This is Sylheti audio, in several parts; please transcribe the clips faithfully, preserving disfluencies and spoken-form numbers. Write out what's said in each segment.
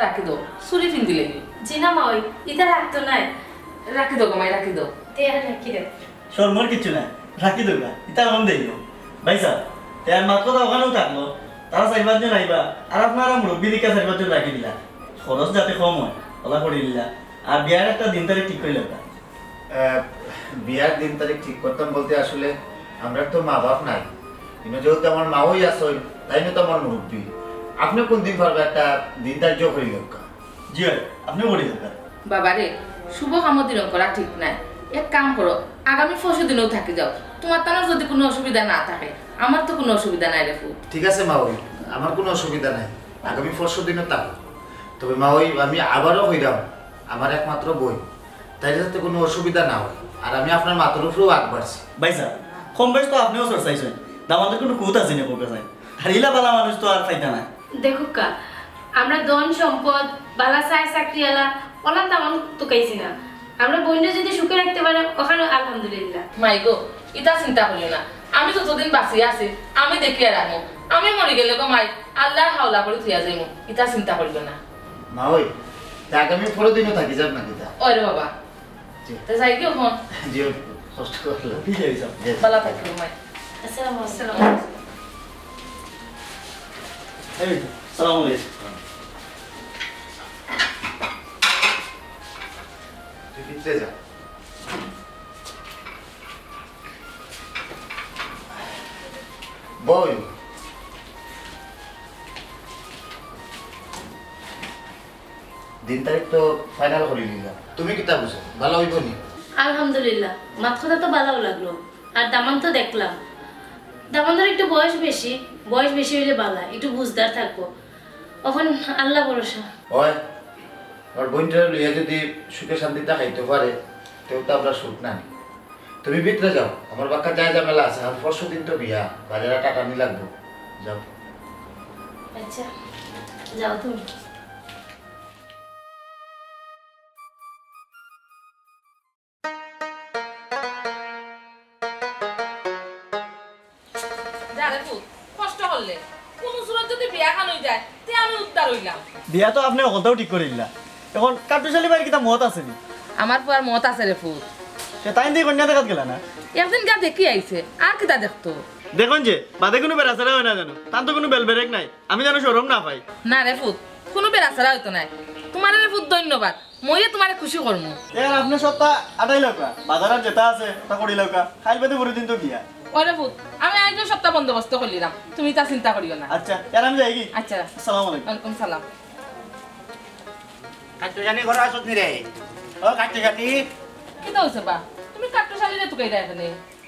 রাখি দেও, চুড়ি পিন্দিলে। জি না মাওই, ইতা রাখতো নায়। রাখি দেও গো মাই, রাখি দেও। তে আর রাখি দেও। শরমর কিচ্ছু নাই, রাখি দেও গা, ইতা এখন দেই গো। ভাই সাহেব, তে আর মাত কথা ওখানেও থাকলো, তারা চাইবার জন আইবা, আর আপনারা মুরব্বী দিকে চাইবার জন রাখি দিলা, খরচ যাতে কম হয়, ওলা করি দিলা, আর বিয়ার একটা দিন তারিখ ঠিক করে লেখা। আহ, বিয়ার দিন তারিখ ঠিক করতাম বলতে আসলে আমরা তো মা বাপ নাই, কিন্তু যেহেতু আমার মাওই আছইন, তাই না তো আমার মুরব্বী, আপনি কোন দিন পারবে একটা দিন ধার্য করি লেখা। জি হয়, আপনিও করি লেখা। বাবা রে, শুভ কামো দিন করা ঠিক নাই। এক কাম করো, আগামী পরশু দিনেও থাকি যাও। তোমার তানোর যদি কোনো অসুবিধা না থাকে, আমার তো কোনো অসুবিধা নাই রে ফুত। ঠিক আছে মাওই, আমার কোনো অসুবিধা নাই, আগামী পরশু দিনও থাকো। তবে মাওই, আমি আবারও কইরাম, আমার একমাত্র বইন, তাই যাতে কোনো অসুবিধা না হয়। আর আমি আপনার মাথার উপরেও আগ বাড়ছি। ভাই সাহেব, কম বেশ তো আপনিও চর্চাইছেন, দামাদের কোনো কুত আছে নি বউর কাছে? আর ইলা বালা মানুষ তো আর পাইতা না। দেখুক্কা, আমরা ধন সম্পদ, বালা চায় চাকরিআলা, ওলান দামান তুকাইছি না। আমরা বইনরে যদি সুখে রাখতে পারে, ওখানে আলহামদুলিল্লাহ। মাই গো, ইতা চিন্তা করিও না, আমি যতদিন বাঁচিয়া আছি, আমি দেখিয়া রাখমু। আমি মরি গেলে গো মাই, আল্লার হাওলা করি থইয়া যাইমু, ইতা চিন্তা করিও না। মাওই, তে আগামী পরশু দিনও থাকি যাক না কিতা? ওরে বাবা, জি। তে যাই গিয়া এখন। জি, কষ্ট করলাম। ঠিক আছে, যাও। জি। বালা থাকিও মাই। আসসালামু আলাইকুম। এই, সালাম আলাইকুম। তুই ভিতরে যা। বইন, দিন তারিখ তো ফাইনাল করি নিলাম, তুমি কিতা বুঝো, বালা অইবো নি? আলহামদুলিল্লাহ, মাত কথা তো বালাও লাগলো। আর দামান তো দেখলাম, দামানর একটু বয়স বেশি, বয়স বেশি অইলে বালা, একটু বুঝদার থাকবো। অখন আল্লা ভরসা। ওই, আমার বইনটারে লইয়া যদি সুখে শান্তিতে খাইতে পারে, তেউ তো আমরা সুখ নাই। তুমি ভিতরে যাও, আমার বাক্কা যায় ঝামেলা আছে, আর পরশু দিন তো বিয়া, বাজারে টাটানি লাগবো। যাও। আচ্ছা, যাও তুমি। যা রে পুত, কষ্ট করলে। কুনু সুরত যদি বিয়া খান অই যায়, তে আমি উদ্ধার অইলাম। বিয়া তো আপনে হকলতাউ ঠিক করিলিলা। অখন কাট্টুশালী ভাইর কিতা মত আছে নি? আমার ফুয়ার মত আছে রে পুত। তে তাইন দি কইন্যা দেখাত গেলা না? একদিন গিয়া দেখি আইছে, আর কিতা দেখতো? দেখইন যে, বাদে কুনু বেড়াছেড়া অয় না যেন। তান তো কুনু বেলবেরেক নাই। আমি যেন শরম না পাই। না রে পুত, কুনু বেড়াছেড়া অইতো নায়। তুমারে রে পুত ধন্যবাদ। মইয়ে তুমারে খুশি করমু। এ আর আপনে সপ্তা আটাই লাউক্কা, বাজারর যেতা আছে, অতা করি লাউক্কা। কাইল বাদে পরদিন তো বিয়া। ওরে পুত, আমি আইজও সপ্তা বন্দোবস্ত করিলিরাম, তুমি ইতা চিন্তা করিও না। আচ্ছা, এ আর আমি যাইগি? আচ্ছা। আসসালামু আলাইকুম। ওয়ালাইকুম সালাম। কাট্টুশালী ঘরো আছত নি রে? ও কাট্টুশালী। কিতা অইছে বা? তুমি কাট্টুশালীরে তুকাইরায় কেনে?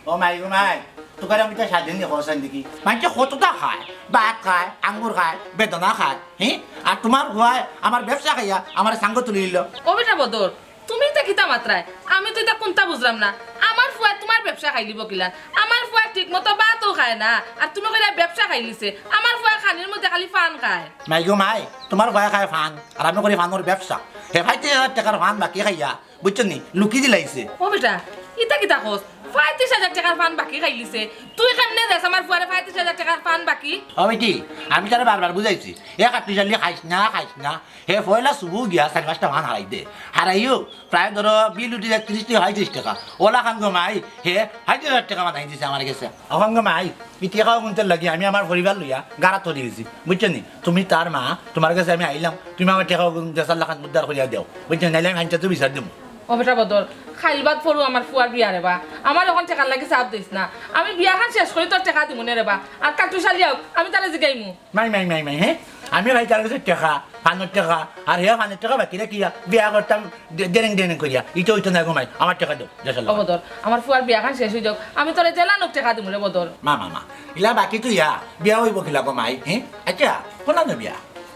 ও মাই গো মাই, তুকাইরাম ইতা স্বাধীন দেখো চাইন দেখি। মাইনষে কততা খায়, ভাত খায়, আঙ্গুর খায়, বেদনা খায়, হি? আর তুমার ফুয়ায় আমার ব্যবসা খাইয়া আমারে চাঙ্গ তুলি দিলো। ও বেটা বদর, তুমি ইতা কিতা মাতরায়? আমি তো ইতা কুন্তা বুঝরাম না। আমার ফুয়ায় তুমার ব্যবসা খাইলিবো কিলান? আমার ফুয়ায় ঠিক মতো ভাতও খায় না, আর তুমি কইরায় ব্যবসা খাইলিছে। আমার ফুয়ায় খানির মধ্যে খালি ফান খায়। মাই গো মাই, তুমার ফুয়ায় খায় ফান, আর আমি করি ফানর ব্যবসা। হে পঁয়ত্রিশ হাজার টেকার ফান বাকি খাইয়া বুঝছো নি? লুকি দিলাইছে। ও বেটা, ইতা কিতা কস? পঁয়ত্রিশ হাজার টেকার ফান বাকি খাইলিছে। তুই কেমনে দেস আমার ফুয়ারে পঁয়ত্রিশ হাজার টেকার ফান বাকি? ও বেটি, আমি তারে বারবার বুঝাইছি, এ কাট্টুশালী খাইস না, খাইস না। হে পয়লা সুবু গিয়া চাইর পাঁচটা ফান হারাই দে। হারাইও প্রায় ধরো বিল উঠি যায় ত্রিশ টেকা, পঁয়ত্রিশ টেকা। ওলা খান গো মাই, হে পঁয়ত্রিশ হাজার টেকা বানাই দিছে আমার গেছে। অখন গো মাই, ই টেকাও গুনতে লাগি আমি আমার পরিবার লইয়া গাড়াত পড়ি গেছি, বুঝছো নি? তুমি তার মা, তুমার গেছে আমি আইলাম, তুমি আমার টেকাও গুন দেশার লাখান উদ্ধার করিয়া দেও, বুঝছো নি? নাইলে আমি আইনটা তো বিচার দিমু। ও বেটা বদর, কাইল বাদ পরু আমার ফুয়ার বিয়া রে বা, আমার অখন টেকার লাগি চাপ দিস না, আমি বিয়া খান শেষ করি তোর টেকা দিমু নে রে বা, আর কাট্টুশালী আউক, আমি তারে জিগাইমু। মাই, মাই, মাই, মাই, হে? আমি ভাই তার গেছে টেকা, ফানর টেকা, আর হে ফানর টেকা বাকি রাখিয়া বিয়া করতাম দে-, দেরেং দেরেং করিয়া। ইটা অইতো না গো মাই, আমার টেকা দেও, দেশার লাখান। ও বদর, আমার ফুয়ার বিয়া খান শেষ অই যাউক, আমি তোরে যেলান অউক টেকা দিমু রে বদর। মা, মা, মা, ইলা বাকি থইয়া বিয়া অইবো কিলা গো মাই, হে? আচ্ছা, কোনানো বিয়া?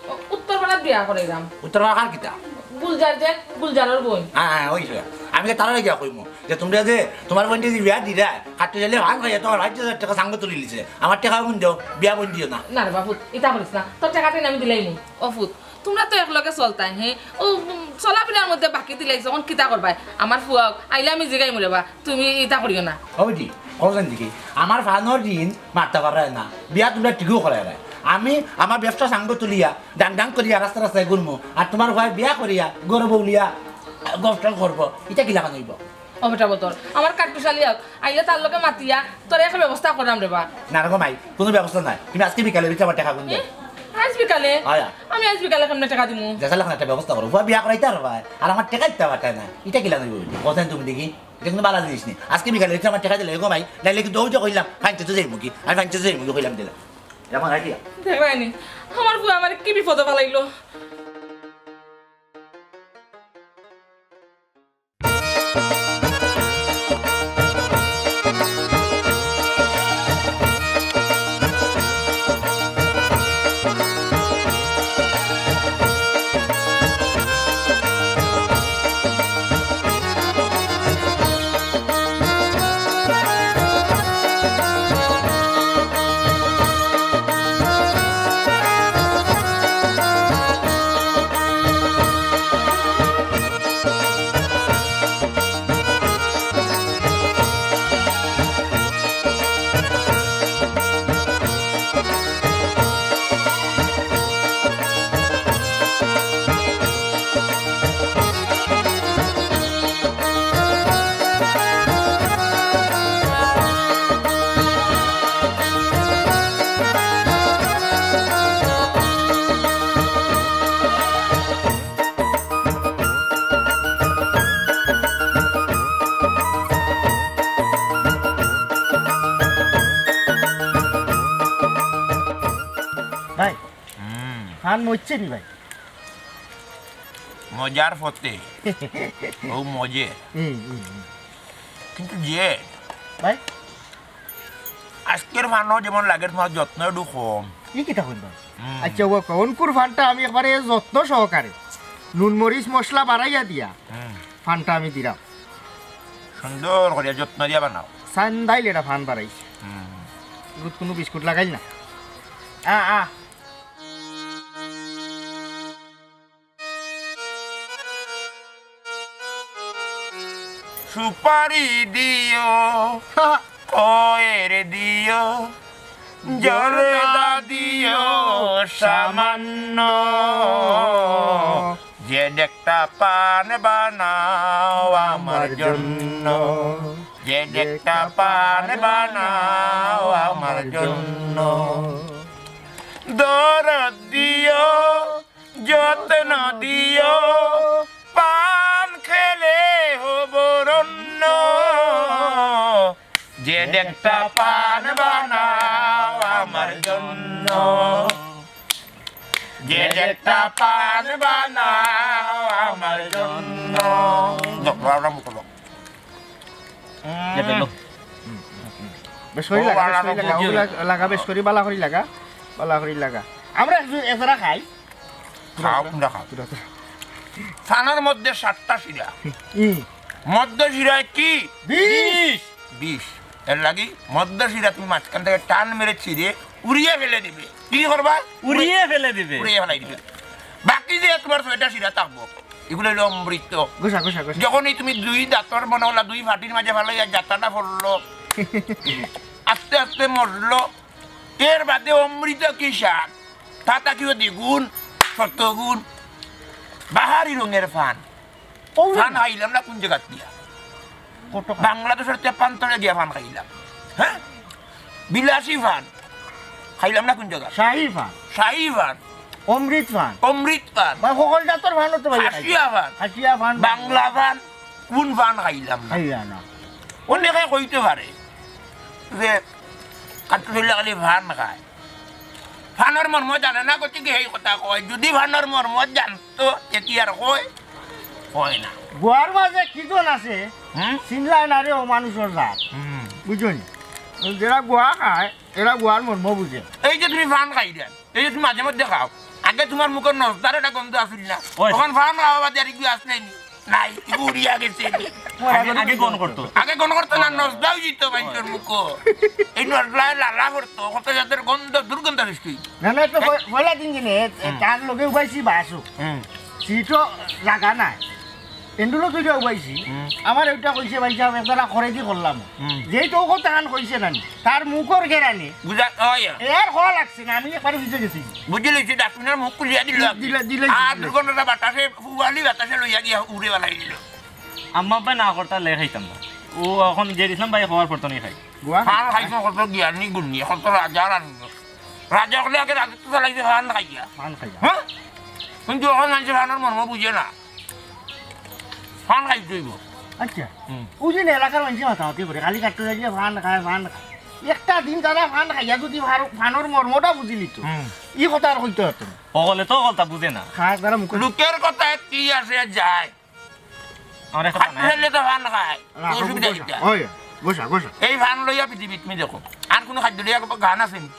ও, উত্তর পাড়াত বিয়া করাইরাম। উত্তর পাড়া কার কিতা? গুলজার যে, গুলজারর বইন। হ্যাঁ, হ্যাঁ, অইছে। আমি তারারে গিয়া কইমু যে তুমরা যে তুমার বইনরে যে বিয়া দিরায়, কাট্টুশালী ফান খাইয়া তুমার পঁয়ত্রিশ হাজার টেকা চাঙ্গ তুলি লিছে। আমার টেকা অখন দেও, বিয়া বইন দিও না। না রে বা পুত, ইতা করিস না। তোর টেকাটা আমি দিলাইমু। ও পুত, তুমরা তো একলগে চলতায়, হে? ও, উম, চলাফিরার মধ্যে বাকি দিলাইছো, অখন কিতা করবায়? আমার ফুয়া আইলে আমি জিগাইমু রে বা, তুমি ইতা করিও না। ও বেটি, কও চাইন দেখি, আমার ফানর ঋণ মারতা পাররায় না, বিয়া তুমরা ঠিকউ করাইরায়। আমি আমার ব্যবসা সাঙ্গ তুলিয়া ডাং ডাং করিয়া রাস্তা রাস্তায় ঘুরমু, আর তুমার ভাই বিয়া করিয়া ঘরো বউলিয়া গফটল করবো, ইটা কিলাখান অইবো? ও বেটা বদর, আমার কাট্টু শালি আইলে তার লগে মাতিয়া তোর একটা ব্যবস্থা করাম রে বা। না রে গো মাই, কুনু ব্যবস্থা নাই। তুমি আজকে বিকালে ভিতরে আমার টেকাগুন দেও। এ? আইজ বিকালে? আয়া। আমি আইজ বিকালে কেমনে টেকা দিমু? যেছা লাখান একটা ব্যবস্থা করো। ফুয়া বিয়া করাইতায় পারবায়, আর আমার টেকা দিতায় পারতায় না। ইটা কিলাখান অইবো? কথা তুমি দেখি, ইটা কুনু বালা জিনিস নি। আজকে বিকালে ভিতরে আমার টেকা দিলে গো মাই, নাইলে কিন্তু অউ যে কইলাম, ফাইন তো যাইমুগি। আমি ফাইন তো যাইমুগি কইলাম দিলাম। এমন আইডিয়া। দেখবায়নি, আমার ফুয়া আমারে কি বিপদো ফালাইলো। ভাই, হুম। ফান মরছে নি ভাই? মজার ফতে। ও মজে। হুম, হুম, হুম। কিন্তু যে ভাই? আজকের ফানো যেমন লাগে তুমার যত্ন একটু কম। ই কিতা কইন ভাই? হুম। আচ্ছা, ও কনকুর ফানটা আমি একবারে যত্ন সহকারে নুন মরিচ মশলা বাড়াইয়া দিয়া হুম। ফানটা আমি দিলাম। সুন্দর করিয়া যত্ন দিয়া বানাও। সান্দাইল এটা ফান বাড়াইছে। হুম। এগুত কুনু বিস্কুট লাগাইল না। আ, আ। সুপারি দিও, কয়ের দিও, জর্দা দিও সামান্য। যে একটা পান বানাও আমার জন্য, যে একটা পান বানাও আমার জন্য। দরদ দিও, যত্ন দিও, পান খেলে হব রন্য। যে একটা পান বানাও আমার জন্য, যে একটা পান বানাও আমার জন্য। দেখো, আমরা মুখে দেখো। বেশ করি ও, লাগা, বেশ করি লাগা, লাগা, বেশ করি, বালা করি লাগা, বালা করি লাগা। আমরা একটু এছাড়া খাই। খাও, তোমরা খাও। তোরা তো থানার মধ্যে সাতটা শিরা। হুম। মধ্য শিরায় কি? বিষ। বিষ। এর লাগি মধ্য শিরা তুমি মাঝখান থেকে টান মেরে ছিঁড়ে উড়িয়ে ফেলে দিবে। কি করবা? উড়িয়ে ফেলে দিবে। উড়িয়ে ফেলাই দিবে। বাকি যে তোমার ছয়টা শিরা থাকবো, এগুলো হইলো অমৃত। ঘষা, ঘষা, ঘষা। যখনই তুমি দুই দাঁতর মনে হলো দুই ফাটির মাঝে ফালাইয়া যাত্রাটা পড়লো, আস্তে আস্তে মরলো, এর বাদে অমৃত কি স্বাদ, তা থাকিও দ্বিগুণ, শতগুণ। বাহারি রঙের ফান। ও ফান না। খাইলাম না কোন জায়গা দিয়া? কত খা- বাংলাদেশের তেপান্তরে গিয়া ফান খাইলাম। হ্যাঁ, বিলাসী ফান খাইলাম না কোন জায়গা? শাহী ফান। শাহী ফান। অমৃত ফান। অমৃত ফান। বা সকল জাতর ফানও তো ভাই খাই। খাসিয়া ফান। খাসিয়া ফান। বাংলা ফান। কোন ফান খাইলাম না? খাইলা না। অনেকে কইতে পারে যে কাট্টু শইলা খালি ফান খায়। ফানর মর্ম জানে না, গতিকে সেই কথা কয়। যদি ফানর মর্ম জানতো, তে কি আর কয়? কয় না। গোয়ার মাঝে কি জন আছে? হুম? চিনলায় না রে, ও মানুষের জাত। হুম। বুঝছো নি? যারা গোয়া খায়, এরা গোয়ার মর্ম বুঝে। এই যে তুমি ফান খাই দেন, এই যে তুমি মাঝে মধ্যে খাও, আগে তোমার মুখর নজদার একটা গন্ধ আসিল না? ওই। তখন ফান খাওয়া বাদে আর কি আসলে নি? নাই, এগু উড়িয়া গেছে। আগে, আগে গণ করতো। আগে গণ করতো না, নজদাও জিত মানুষের মুখো। এই নজদায় লালা করতো, কত জাতের গন্ধ, দুর্গন্ধ সৃষ্টি। না, না, তো পয়-, পয়লা দিন দিনে, হুম। তার লগে উবাইছি বাসু। হুম। সিটও জাগা নাই। এন্ডুলো তুই যাও পাইছি। হুম। আমার ওইটা কইছে, "ভাই সাহেব, একদারা করে দি করলাম।" হুম। যেই তো ও কথা কান কইছে না নি, তার মুখর গেরানি। বুঝা, ওই। এর হওয়া লাগছে না, আমি একবারে ভিজে গেছি। বুঝি লইছি, ডাস্টবিনের মুখ খুলিয়া দিল। দিলে, দিলে, আর দিলে। দুর্গন্ধটা বাতাসে, ফুয়ালি বাতাসে লইয়া গিয়া উড়ে বেলাই দিল। আম্মা আব্বা না করতা লে খাইতাম না। ও এখন যে ইসলাম ভাই হওয়ার পর তো নেই খাই। গুয়া। ফান খাইছো কত জ্ঞানী গুণী, কত রাজা রানী। রাজা হলে আগে রাজত্ব চালাইছে ফান খাইয়া। ফান খাইয়া। হ্যাঁ? কিন্তু এখন মানুষে ফানের মর্ম বুঝে না। ফান খাইতে হইব। আচ্ছা। হুম। ওই যে এলাকার মানুষে মাতামাতি করে, খালি কাটতে যাইলে ফান খায়, ফান খায়। একটা দিন তারা ফান খাইয়া যদি ফার-, ফানোর মর্মটা বুঝিলি তো, হুম। ই কথা আর কইতে পারতো না। অকলে তো অকলতা বুঝে না। খায় তারা মুখে। লোকের কথা কি আসে যায়? আমার একটা ফান খাইলে তো ফান খায়। না, অসুবিধা বসা। কিতা? ওই, বসা, বসা। এই ফান লইয়া পৃথিবীত তুমি দেখো, আর কোনো খাদ্য লইয়া গান আছে নি?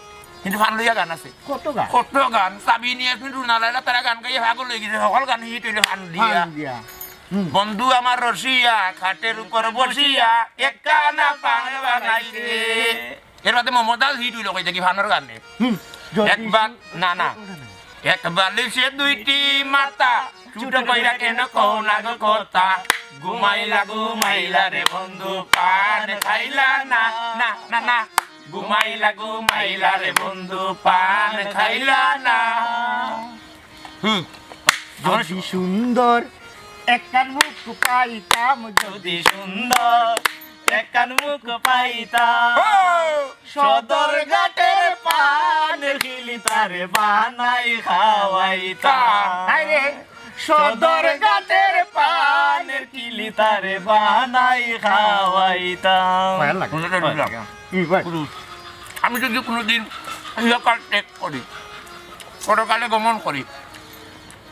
কিন্তু ফান লইয়া গান আছে। কত গান? কত গান? চাবি নিয়ে তুমি রুনা লাইলা তারা গান গাইয়া পাগল হয়ে গেছে। সকল গান হিট হইলে ফান দিয়া। ফান দিয়া। হুম। বন্ধু আমার রসিয়া, খাটের উপর বসিয়া, একখানা পান বানাইছে। এর বাদে মোহাম্মদ আল হিট হইল কই দেখি ফানোর গানে। হুম। যদি একবার, না, না। এক বালিশে দুইটি মাথা, ছোট কইরা কেন কও না গো কথা? ঘুমাইলা, ঘুমাইলা রে বন্ধু, পান খাইলা না, না, না, না। ঘুমাইলা, ঘুমাইলা রে বন্ধু, পান খাইলা না। হুম। যদি সুন্দর একখান মুখ পাইতাম, যদি সুন্দর একখান মুখ পাইতাম, ও! সদর ঘাটের পান কিলি তারে বানাই খাওয়াইতাম। হায় রে, সদর ঘাটের পান কিলি তারে বানাই খাওয়াইতাম। ভালো লাগে। মনে তো বুঝলাম। হুম, ভাই। আমি যদি কোনোদিন ইহকাল ত্যাগ করি, পরকালে গমন করি,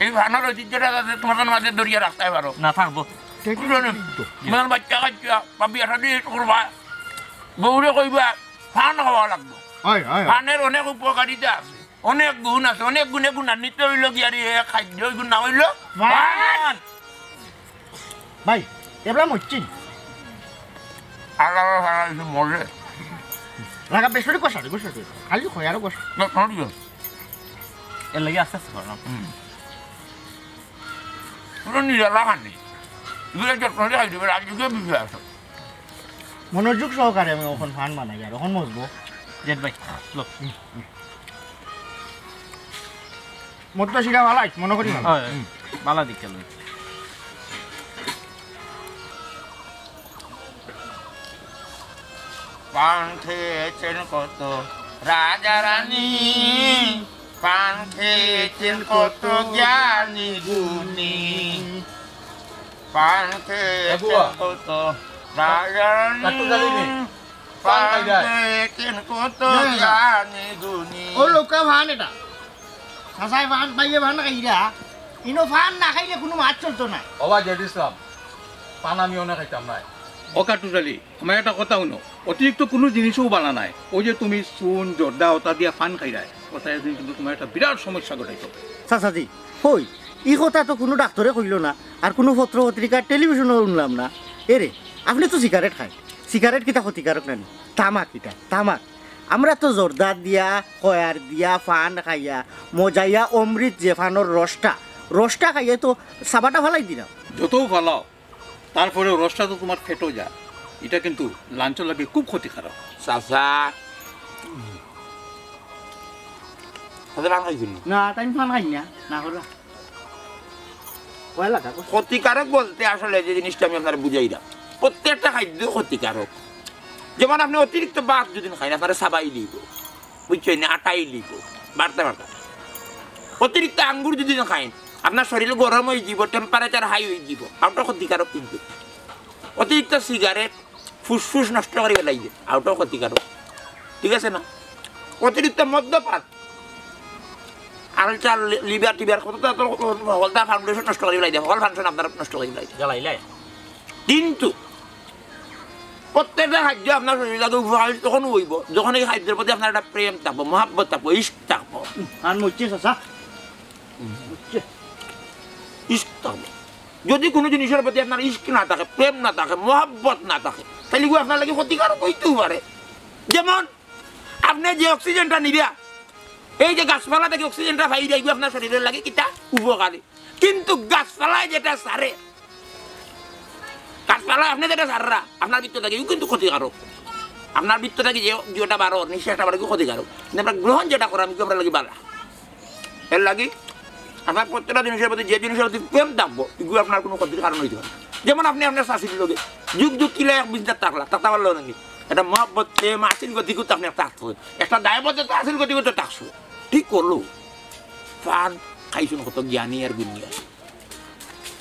এই ফানোর ঐতিহ্যটা যাতে তোমাদের মাঝে ধরিয়া রাখতে পারো। না থাকবো। ঠিক বুঝছো নি? আছে। তোমার বাচ্চা কাচ্চা বা বিয়া শাদী করবা, বউরে কইবা, ফান খাওয়া লাগবো। হয়, হয়, হয়। ফানের অনেক উপকারিতা আছে, অনেক গুণ আছে, অনেক গুণে গুণান্বিত হইল গিয়া রে, খাদ্য ওই গুণ না হইল ফান। ফান। ভাই, এবলা মরছি। আর আবার ফান হইছে মরে। লাগা বেশ করে কষা রে, কষা রে। খালি খয় আরো কষা। না, খালি কষা। এর লাগি আস্তে আস্তে করলাম। হুম। পুরো নিরালা খানি। এগুলো যত্ন দিয়ে খাই দিবে, রাজযোগে বিষয় আছে। মনোযোগ সহকারে আমি ওখান ফান বানাই আর ওখান মজবো। জেদ ভাই, লো। মোর তো শিরা ভালাই, মনে করি না। হয়, হয়। হুম। বালা দিকে লই। পান খেয়েছেন কত রাজা রানী, পান খেয়েছেন কত জ্ঞানী গুণী। পান খেয়েছেন বাবুয়া, কত রাজা রানী, কাট্টু জানি নি? পান পান খাই যায়। খেয়েছেন কত না, না, না। জ্ঞানী গুণী। ও লোকা ফান এটা। চাচায় ফান পাইয়ে ফান খাইরা। ইনো ফান না খাইলে কোনো মাত চলতো না। ওবা জেড ইসলাম, পান আমি অনেক খাইতাম না। ও কাট্টু জালি, আমার একটা কথা শুনো, অতিরিক্ত কোনো জিনিসও বালা নাই। ওই যে তুমি চুন, জর্দা, ওটা দিয়া ফান খাইরায়, ওটা একদিন কিন্তু তোমার একটা বিরাট সমস্যা ঘটাইতো। চাচাজি, কই, ই কথা তো কোনো ডাক্তরে কইলো না, আর কোনো পত্র পত্রিকা, টেলিভিশনও শুনলাম না। এরে, আপনি তো সিগারেট খায়, সিগারেট কিতা ক্ষতিকারক নানি? তামাক কিতা, তামাক। আমরা তো জর্দা দিয়া, খয়ার দিয়া, ফান খাইয়া, মজাইয়া অমৃত যে ফানোর রসটা, রসটা খাইয়া তো সাবাটা ফালাই দিলাম। যতও ফালাও, তারপরেও রসটা তো তোমার পেটো যায়, এটা কিন্তু লাঞ্চর লাগি খুব ক্ষতিকারক। চাচা, চাচা, পান খাইছেন নি? না, তাই পান খাই না, না করা। কয় লাগা, কয়। ক্ষতিকারক বলতে আসলে যে জিনিসটা আমি আপনারে বুঝাইরাম, প্রত্যেকটা খাদ্য ক্ষতিকারক। যেমন আপনি অতিরিক্ত ভাত যদি খাইন, আপনারে সাবাই দিব, বুঝছেন নি? আটাই দিব, বাড়তে বাড়তে। অতিরিক্ত আঙ্গুর যদি খাইন, আপনার শরীর গরম হয়ে যাব, টেম্পারেচার হাই হয়ে যাব, ওটা ক্ষতিকারক কিন্তু। অতিরিক্ত সিগারেট ফুসফুস নষ্ট করে ফেলাই দে, ওটাও ক্ষতিকারক, ঠিক আছে না? অতিরিক্ত মদ্যপান, আলচাল, লি-, লিভার টিভার, কতটা তো হলদা ফাউন্ডেশন নষ্ট করে ফেলাই দে, হল ফাংশন আপনার নষ্ট করে ফেলাই দে। জ্বালাইলাই। কিন্তু প্রত্যেকটা খাদ্য আপনার শরীরে লাগে উপকারী তখন হইব, যখন এই খাদ্যের প্রতি আপনার একটা প্রেম থাকবো, মহাব্বত থাকবো, ইশক থাকবো। আর মরছে চাচা। মরছে। ইশক থাকবো। যদি কোনো জিনিসের প্রতি আপনার ইশক না থাকে, প্রেম না থাকে, মহাব্বত না থাকে, তাহলে এগুলো আপনার লাগি ক্ষতিকারক হইতেও পারে। যেমন আপনি যে অক্সিজেনটা নিবা, এই যে গাছপালা থেকে অক্সিজেনটা পাই যায়, এগুলো আপনার শরীরের লাগি কিতা উপকারী। কিন্তু গাছপালায় যেটা ছাড়ে, গাছপালা আপনে যেটা ছাড়রা, আপনার ভিতর থাকি ইগু কিন্তু ক্ষতিকারক। আপনার ভিতর থাকি যে, যেটা বারর, নিঃশ্বাসটা বারর, ইগু ক্ষতিকারক। কিন্তু আমরা গ্রহণ যেটা করাম, ইগু আপনার লাগি বালা। এর লাগি আপনার প্রত্যেকটা জিনিসের প্রতি, যে জিনিসের প্রতি প্রেম থাকবো, ইগু আপনার কোনো ক্ষতির কারণ হইতে পারে। যেমন আপনে আপনার চাচির লগে যুগ যুগ কিলা এক বিছনাত থাকলা, থাকতা পারলো নাকি? এটা মহব্বত, প্রেম, আসিল গতি করতে আপনি থাকতো। একটা দায়বদ্ধতা আসিল গতি করতে থাকছো। ঠিক করলো। পান খাইছুন কত জ্ঞানী আর গুণী আছে।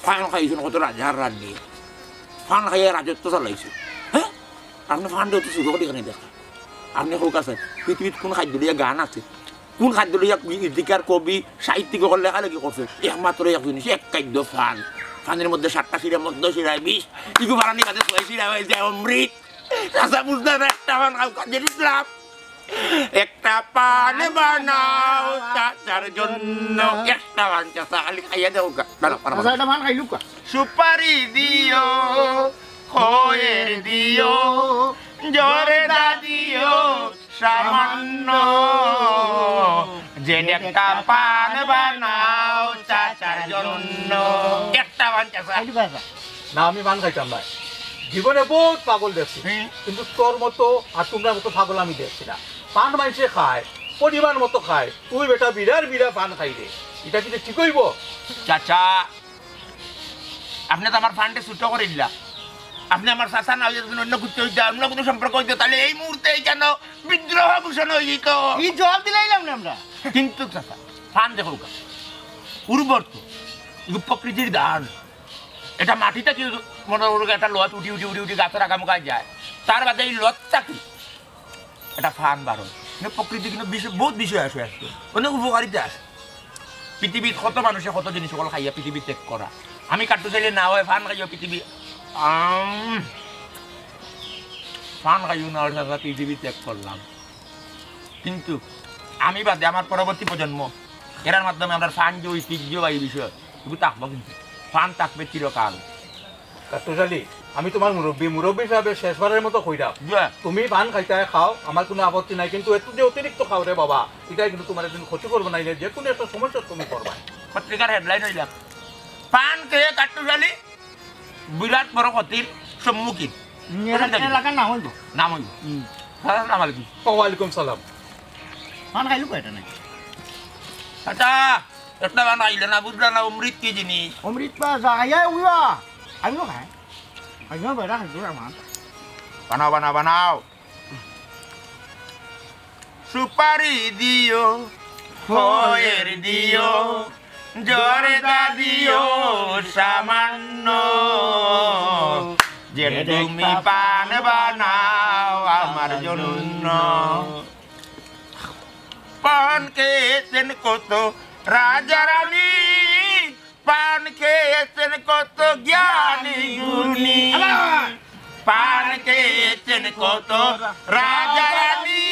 পান খাইছুন কত রাজার রানী। পান খাইয়া রাজত্ব চালাইছে। হ্যাঁ? আপনে পান দিয়ে অত সুযোগ করে দেখা। আপনে হোক আছে, পৃথিবীত কোন খাদ্য লইয়া গান আছে? কোন খাদ্য লইয়া গীতিকার, কবি, সাহিত্যিক হকল লেখালেখি করছে? একমাত্র এক জিনিস, এক খাদ্য পান। পানের মধ্যে সাতটা শিরা, মধ্য শিরায় বিষ, ইগু বারানি কাছে ছয় শিরা হয়ে যায় অমৃত। চাচা বুঝলাম না, একটা পান খাও, কাজের ইসলাম। একটা পান বানাও চাচার জন্য। একটা পান চাচা খালি খাইয়া দেও গা। বানাও, বানাও, আচ্ছা, বানাও। একটা পান খাইলু কা। সুপারি দিও, খয়ের দিও, জর্দা দিও সামান্য। যে একটা পান বানাও চাচার জন্য। একটা পান চাচা। খাইলু কা চাচা। না, আমি পান খাইতাম না। জীবনে বহুত পাগল দেখছি, হুম। কিন্তু তোর মতো আর তোমরার মতো পাগল আমি দেখছি না। পান মাইনষে খায়, পরিমাণ মতো খায়, তুই বেটা বিড়ার বিড়া পান খাইরে, এটা কিন্তু ঠিক হইব? চাচা, আপনে তো আমার পানরে ছোট করিলা। আপনে আমার চাচা না হইয়া যদি অন্য কিছু হইতা, অন্য কোনো সম্পর্ক হইতো, তাহলে এই মুহূর্তে এই কেন বিদ্রোহ ঘোষণা হয়ে যেত? এই জবাব দিলাইলাম না আমরা। কিন্তু চাচা, পান দেখো গা, উর্বর তো, এগু প্রকৃতির দান। এটা মাটি থাকি মনে করো একটা লত উঠি উঠি উঠি উঠি গাছের আগামুখা যায়, তার বাদে এই লতটা কি এটা পান বারো। মানে প্রকৃতি কিন্তু বিষয়, বহুত বিষয় আছে আজকে, অনেক উপকারিতা আছে। পৃথিবীত কত মানুষে কত জিনিস হকল খাইয়া পৃথিবী ত্যাগ করা। আমি কাট্টু চাইলে না হয় পান খাইয়া পৃথিবী, আম, পান খাইও না হয় সারা পৃথিবী ত্যাগ করলাম। কিন্তু আমি বাদে আমার পরবর্তী প্রজন্ম, এরার মাধ্যমে আমরা পান যে ঐতিহ্যবাহী বিষয়, এগুলো থাকবো কিন্তু। পান থাকবে চিরকাল। কাট্টুশ আলী, আমি তোমার মুরব্বী, মুরব্বী হিসাবে শেষবারের মতো কইরাম, জি। তুমি পান খাইতায় খাও, আমার কোনো আপত্তি নাই, কিন্তু এত যে অতিরিক্ত খাও রে বাবা, এটাই কিন্তু তোমার একদিন ক্ষতি করবো না, যে কোনো একটা সমস্যার তুমি করবা। পত্রিকার হেডলাইন হইলাম, পান খেয়ে কাট্টুশ আলী বিরাট বড় ক্ষতির সম্মুখীন। হুম, এরা-, এলাকার নাম হইব। নাম হইব। হুম। সালাম আলাইকুম। ওয়ালাইকুম সালাম। পান খাইলু কয়টা নাই? আচ্ছা, একটা পান খাইলে না, বুঝলা না, অমৃত কি জিনিস? অমৃত পা যা, আইয়া উইয়া। আমিও খাই। আমিও বেটা খাইতো আমার। বানাও, বানাও, বানাও। সুপারি দিও, খয়ের দিও, জর্দা দিও সামান্য। যে তুমি পান বানাও আমার জন্য। পান খেয়েছেন কত রাজা রানী, পান খেয়েছেন কত জ্ঞানী গুণী। আবার। পান খেয়েছেন কত রাজা রানী,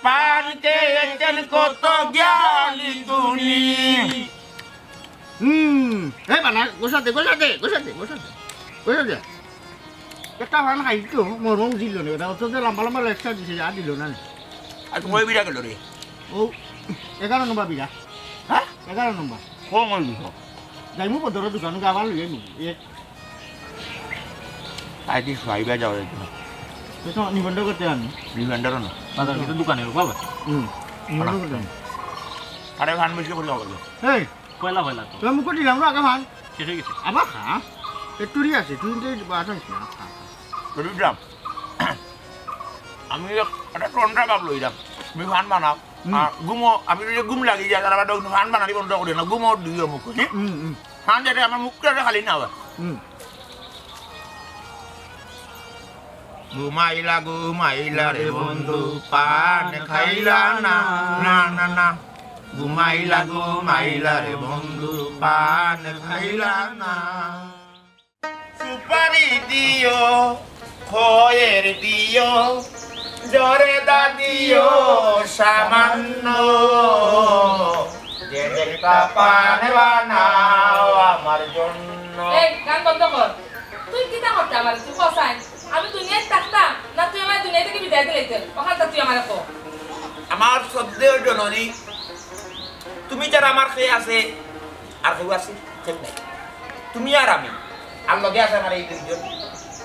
পান খেয়েছেন কত জ্ঞানী গুণী। হুম, এই বানা, গোসাতে, গোসাতে, গোসাতে, গোসাতে, গোসাতে। একটা পান খাইতো, মোর মন দিল না, ওটা অত যে লম্বা লম্বা লেকচার দিছে, যা দিল না। আর তুমি ওই বিড়া গেল রে? ও, এগারো নম্বর বিড়া। হ্যাঁ? এগারো নম্বর। কম হয়ে গেল। যাইমু বদর দোকানে, আবার লই আইমু। এ। আই দি সাইবা যাওয়া যাইতো না। তো তো নিবন্ধ করতে আমি। নিবন্ধন না। বাজার কিন্তু দোকানে, বাবা। হুম, নিবন্ধ করতে আমি। আরে, পান বেশি করে খাওয়া যাবে। এই, পয়লা পয়লা তো। তোর মুখে দিলাম না আগে পান। শেষ হয়ে গেছে। আবার খা। এ, টুরি আছে, তুই তো এই বাতাস না, খা, খা। টুরি দাম। আমি এক-, একটা টন্ডা ভাব লইলাম। তুমি পান বানাও। হুম। আর ঘুমো, আমি যদি ঘুম লাগি যায়, তাহলে আবার তখন পান বানানি বন্ধ করি না। ঘুমো দিও মুখ, হুম? হুম, হুম। পান যাতে আমার মুখটা খালি না হয়। হুম। ঘুমাইলা, ঘুমাইলা রে বন্ধু, পান খাইলা না, না, না, না। ঘুমাইলা, ঘুমাইলা রে বন্ধু, পান খাইলা না। সুপারি দিও, খয়ের দিও, জর্দা দিও সামান্য। যে একটা পান বানাও আমার জন্য। এই, গান বন্ধ কর। তুই কিতা করতে আমার তুই কসাই? আমি দুনিয়াত থাকতাম না, তুই আমার দুনিয়া থেকে বিদায় দিলে। ওখানটা তুই আমার কো। আমার শ্রদ্ধেয় জননী, তুমি যারা আমার খেয়ে আছে, আর কেউ আছে? কেউ নাই। তুমি আর আমি। আর লগে আছে আমার এই দুইজন।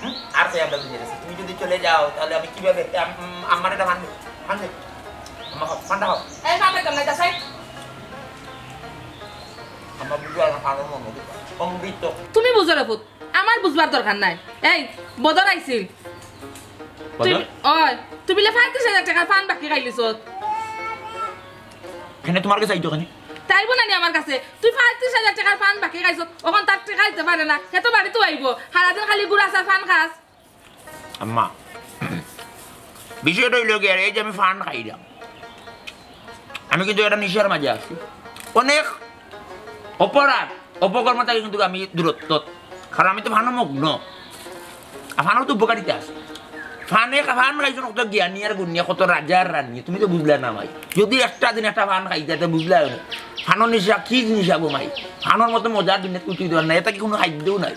হুম? আর কই আমরা দুইজন আছি। তুমি যদি চলে যাও, তাহলে আমি কিভাবে, আম-, উম, আমার এটা ফান দে, ফান দে। আমার হক, ফানটা হক। এই ফান দে, তোর লাগা সাইড। আমার বুঝো আর ফানর মন অমৃত। তুমি বুঝো রে পুত, আমার বুঝবার দরকার নাই। এই, বদর আইছিল। বদর? তুই, ওই, তুই বিলে পঁয়ত্রিশ হাজার টেকার ফান বাকি খাইলিছত। কেনে তোমার গেছে আইতো কেনে? তাইবো না নি আমার কাছে। তুই পঁয়ত্রিশ হাজার টেকার ফান বাকি খাইছত, অখন তার টেকা দিতে পারে না, হে তো বাড়িত আইবো। সারাদিন খালি গুড়া চা ফান খাস। আম্মা, বিষয়টা অইলো গিয়া, এই যে আমি ফান খাইরাম, আমি কিন্তু একটা নিশার মাঝে আছি। অনেক অপরাধ, অপকর্ম থাকি কিন্তু আমি দূরত্ব, কারণ আমি তো ফানো মগ্ন। আর ফানর তো উপকারিতা আছে। ফানে, ফান খাইছইন কত জ্ঞানী আর গুণী, কত রাজা আর রানী, তুমি তো বুঝলা না ভাই। যদি একটা দিন একটা ফান খাইতা, তে বুঝলা না। ফানর নিশা কি জিনিস আবো ভাই? ফানর মতো মজার দুনিয়াত কুন্তা নাই, এটা কি কুনু খাদ্যও নাই।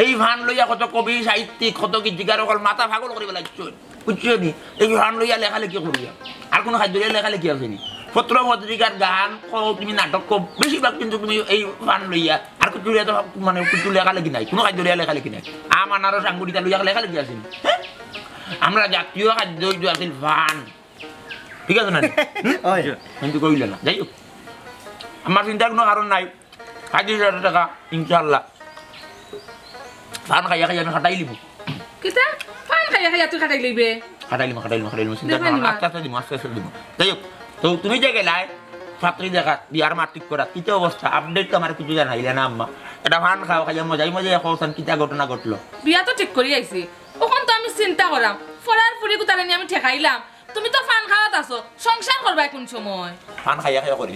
এই ফান লইয়া কত কবি, সাহিত্যিক, কত গীতিকার অকল মাথা পাগল করি ফালাইছইন। বুঝছো নি? এই ফান লইয়া লেখালেখি করিয়া। আর কুনু খাদ্য লইয়া লেখালেখি আছে নি? পত্র পত্রিকার গান, কও তুমি নাটক কও, বেশিরভাগ কিন্তু তুমি এই ফান লইয়া। আর কুন্তা লইয়া তো মানে কুন্তা লেখালেখি নাই, কুনু খাদ্য লইয়া লেখালেখি নাই। আম, আনারস, আঙ্গুর ইতা লইয়া লেখালেখি আছে নি? হ্যাঁ? আমরা জাতীয় খাদ্য অইতো আছিল ফান। ঠিক আছে না? হুম? অয়। কিন্তু কইলে না। যাই হোক, আমার চিন্তার কুনু কারণ নাই। পঁয়ত্রিশ হাজার টেকা, ইনশাআল্লাহ। ফান খাইয়া খাইয়া আমি খাটাই লিমু। কিতা? ফান খাইয়া খাইয়া তুই খাটাই লইবে? খাটাই লিমু, খাটাই লিমু, খাটাই লিমু। চিন্তা করো না, আস্তে আস্তে দিমু, আস্তে আস্তে দিমু। যাই হোক, তো তুমি যে গেলায়, ছাত্রী দেখা, বিয়ার মাত ঠিক করা, কিতা অবস্থা? Update তো আমারে কিছু জানাইলা না আম্মা। এটা ফান খাও, খাইয়া মজাই মজাই খাও, সান কিতা ঘটনা ঘটলো? বিয়া তো ঠিক করি আইছি। অখন তো আমি চিন্তা করাম, ফরার ফুরি গুতারে নি আমি ঠেকাইলাম। তুমি তো ফান খাওয়াত আছো, সংসার করবায় কুন সময়? ফান খাইয়া খাইয়া করি।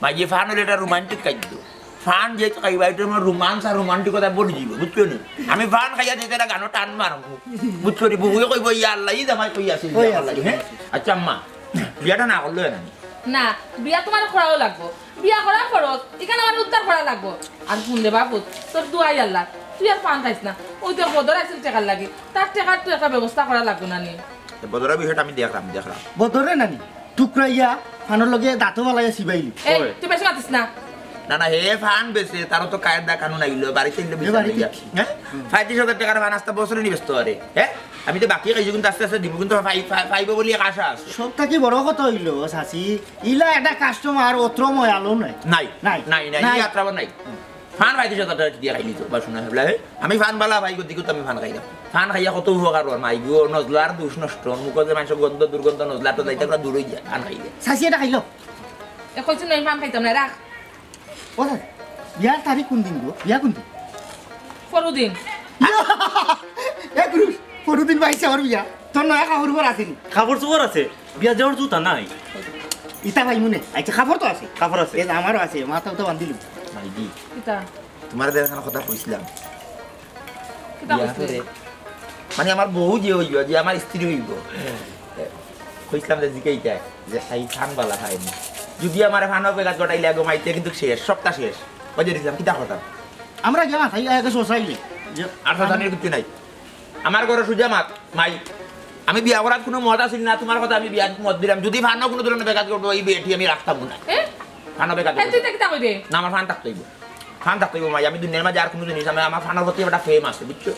মাইজি, ফান অইলে এটা romantic খাদ্য। ফান যেহেতু খাইবা, এটা আমার romance আর romantic কথা বলি দিব, বুঝছো নি? আমি ফান খাইয়া যেতে এটা গানো টান মারমু, বুঝছো নি? বুবুয়ে কইবো, "ইয়া আল্লাহ, ই জামাই কই আছে, ইয়া আল্লাহ।" হ্যাঁ? আচ্ছা আম্মা, বিয়াটা না করলে অয় না নি? না, বিয়া তোমার করাও লাগবো। বিয়া করা ফরজ, ইখান আমার উদ্ধার করা লাগবো। আর হুন রে বাবু, তোর দোয়াই আল্লাহ, তুই আর ফান খাইস না। ওই তো বদর আছিল টেকার লাগি, তার টেকার তো একটা ব্যবস্থা করা লাগবো না নি? এ বদরের বিষয়টা আমি দেখরাম, দেখরাম। বদরে নানি, টুকরাইয়া ফানর লগে দাঁতও ফালাইয়া চিবাইলি। এই, তুই বেশি মাতিস না। না, না, হে ফান বেচে, তারও তো কায়দা কানুন আইলো, বাড়িত আইলে এ বিচার বাড়িত লইয়া। কি? হ্যাঁ? পঁয়ত্রিশ হাজার টেকার ফান আস্তা বছরে নি বেচতো পারে, হ্যাঁ? আমি তো বাকি খাইছি, কিন্তু আস্তে আস্তে দিব, কিন্তু পাই-, পাই-, পাইবো বলিয়া আশা আছে। সব থাকি বড় কথা অইলো, চাচি, ইলা একটা customer অত্র ময়ালো নাই। নাই, নাই। নাই, নাই, নাই। এই আত্রাবার নাই। ফান পঁয়ত্রিশ হাজার টেকা দিয়া খাইলি তো, বা শুনা হেবলা, হে? আমি ফান বালা ভাই, গতি করতে আমি ফান খাইলাম। ফান খাইয়া কত উপকার অর, মাই গো, নজলার দুষ নষ্ট, মুখো যে মাংস গন্ধ, দুর্গন্ধ, নজলা তো যাইতে আমরা দূর অই যায়, ফান খাইলে। চাচি এটা খাইলো। এ কইছি নই, ফান খাইতাম না, রাখ। ও চাচি, বিয়ার তারিখ কুন দিন গো? বিয়া কুন দিন? পরদিন। এ পুরুষ, পরদিন পাইছে আমার বিয়া। তোর নয়া কাপড় উপর আছে নি? কাপড় চোপড় আছে, বিয়া যাওয়ার জুতা নাই। ইতা ভাই মনে, আচ্ছা কাপড় তো আছে। কাপড় আছে। এ আমারও আছে, মাথা উতা বান্ধিলু। মাইজি। কিতা? তোমার যে এখানে কথা কইছিলাম। কিতা বিয়া কইছিলে? করে, মানে আমার বউ যে অইব, যে আমার স্ত্রী অইব। কইছিলাম যে জিকাইতায়, যে খাই ফান বালা খায়নি। যদি আমার ফানও বেগাত গটাইলে আগে মাইতে কিন্তু শেষ, সবটা শেষ। ওই যে দিছিলাম, কিতা কথা? আমরা গেলাম, খাই আগে শোষাইলে। যে আর শোষানির কিচ্ছু নাই। আমার ঘরে সুজা মাত, মাই। আমি বিয়া করার কোনো মত আছিল না, তোমার কথা আমি বিয়ার মত দিলাম। যদি ফানও কোনো ধরনের বেগাত করবো, এই বেটি আমি রাখতাম না। এ? ফানও বেগাত এ, করবো। তুই তা কিতা কইবে? না, আমার ফান থাকতে অইব। ফান থাকতে অইব, মাই। আমি দুনিয়ার মাঝে আর কোনো জিনিস, আমি, আমার ফানর প্রতি একটা প্রেম আছে, বুঝছো?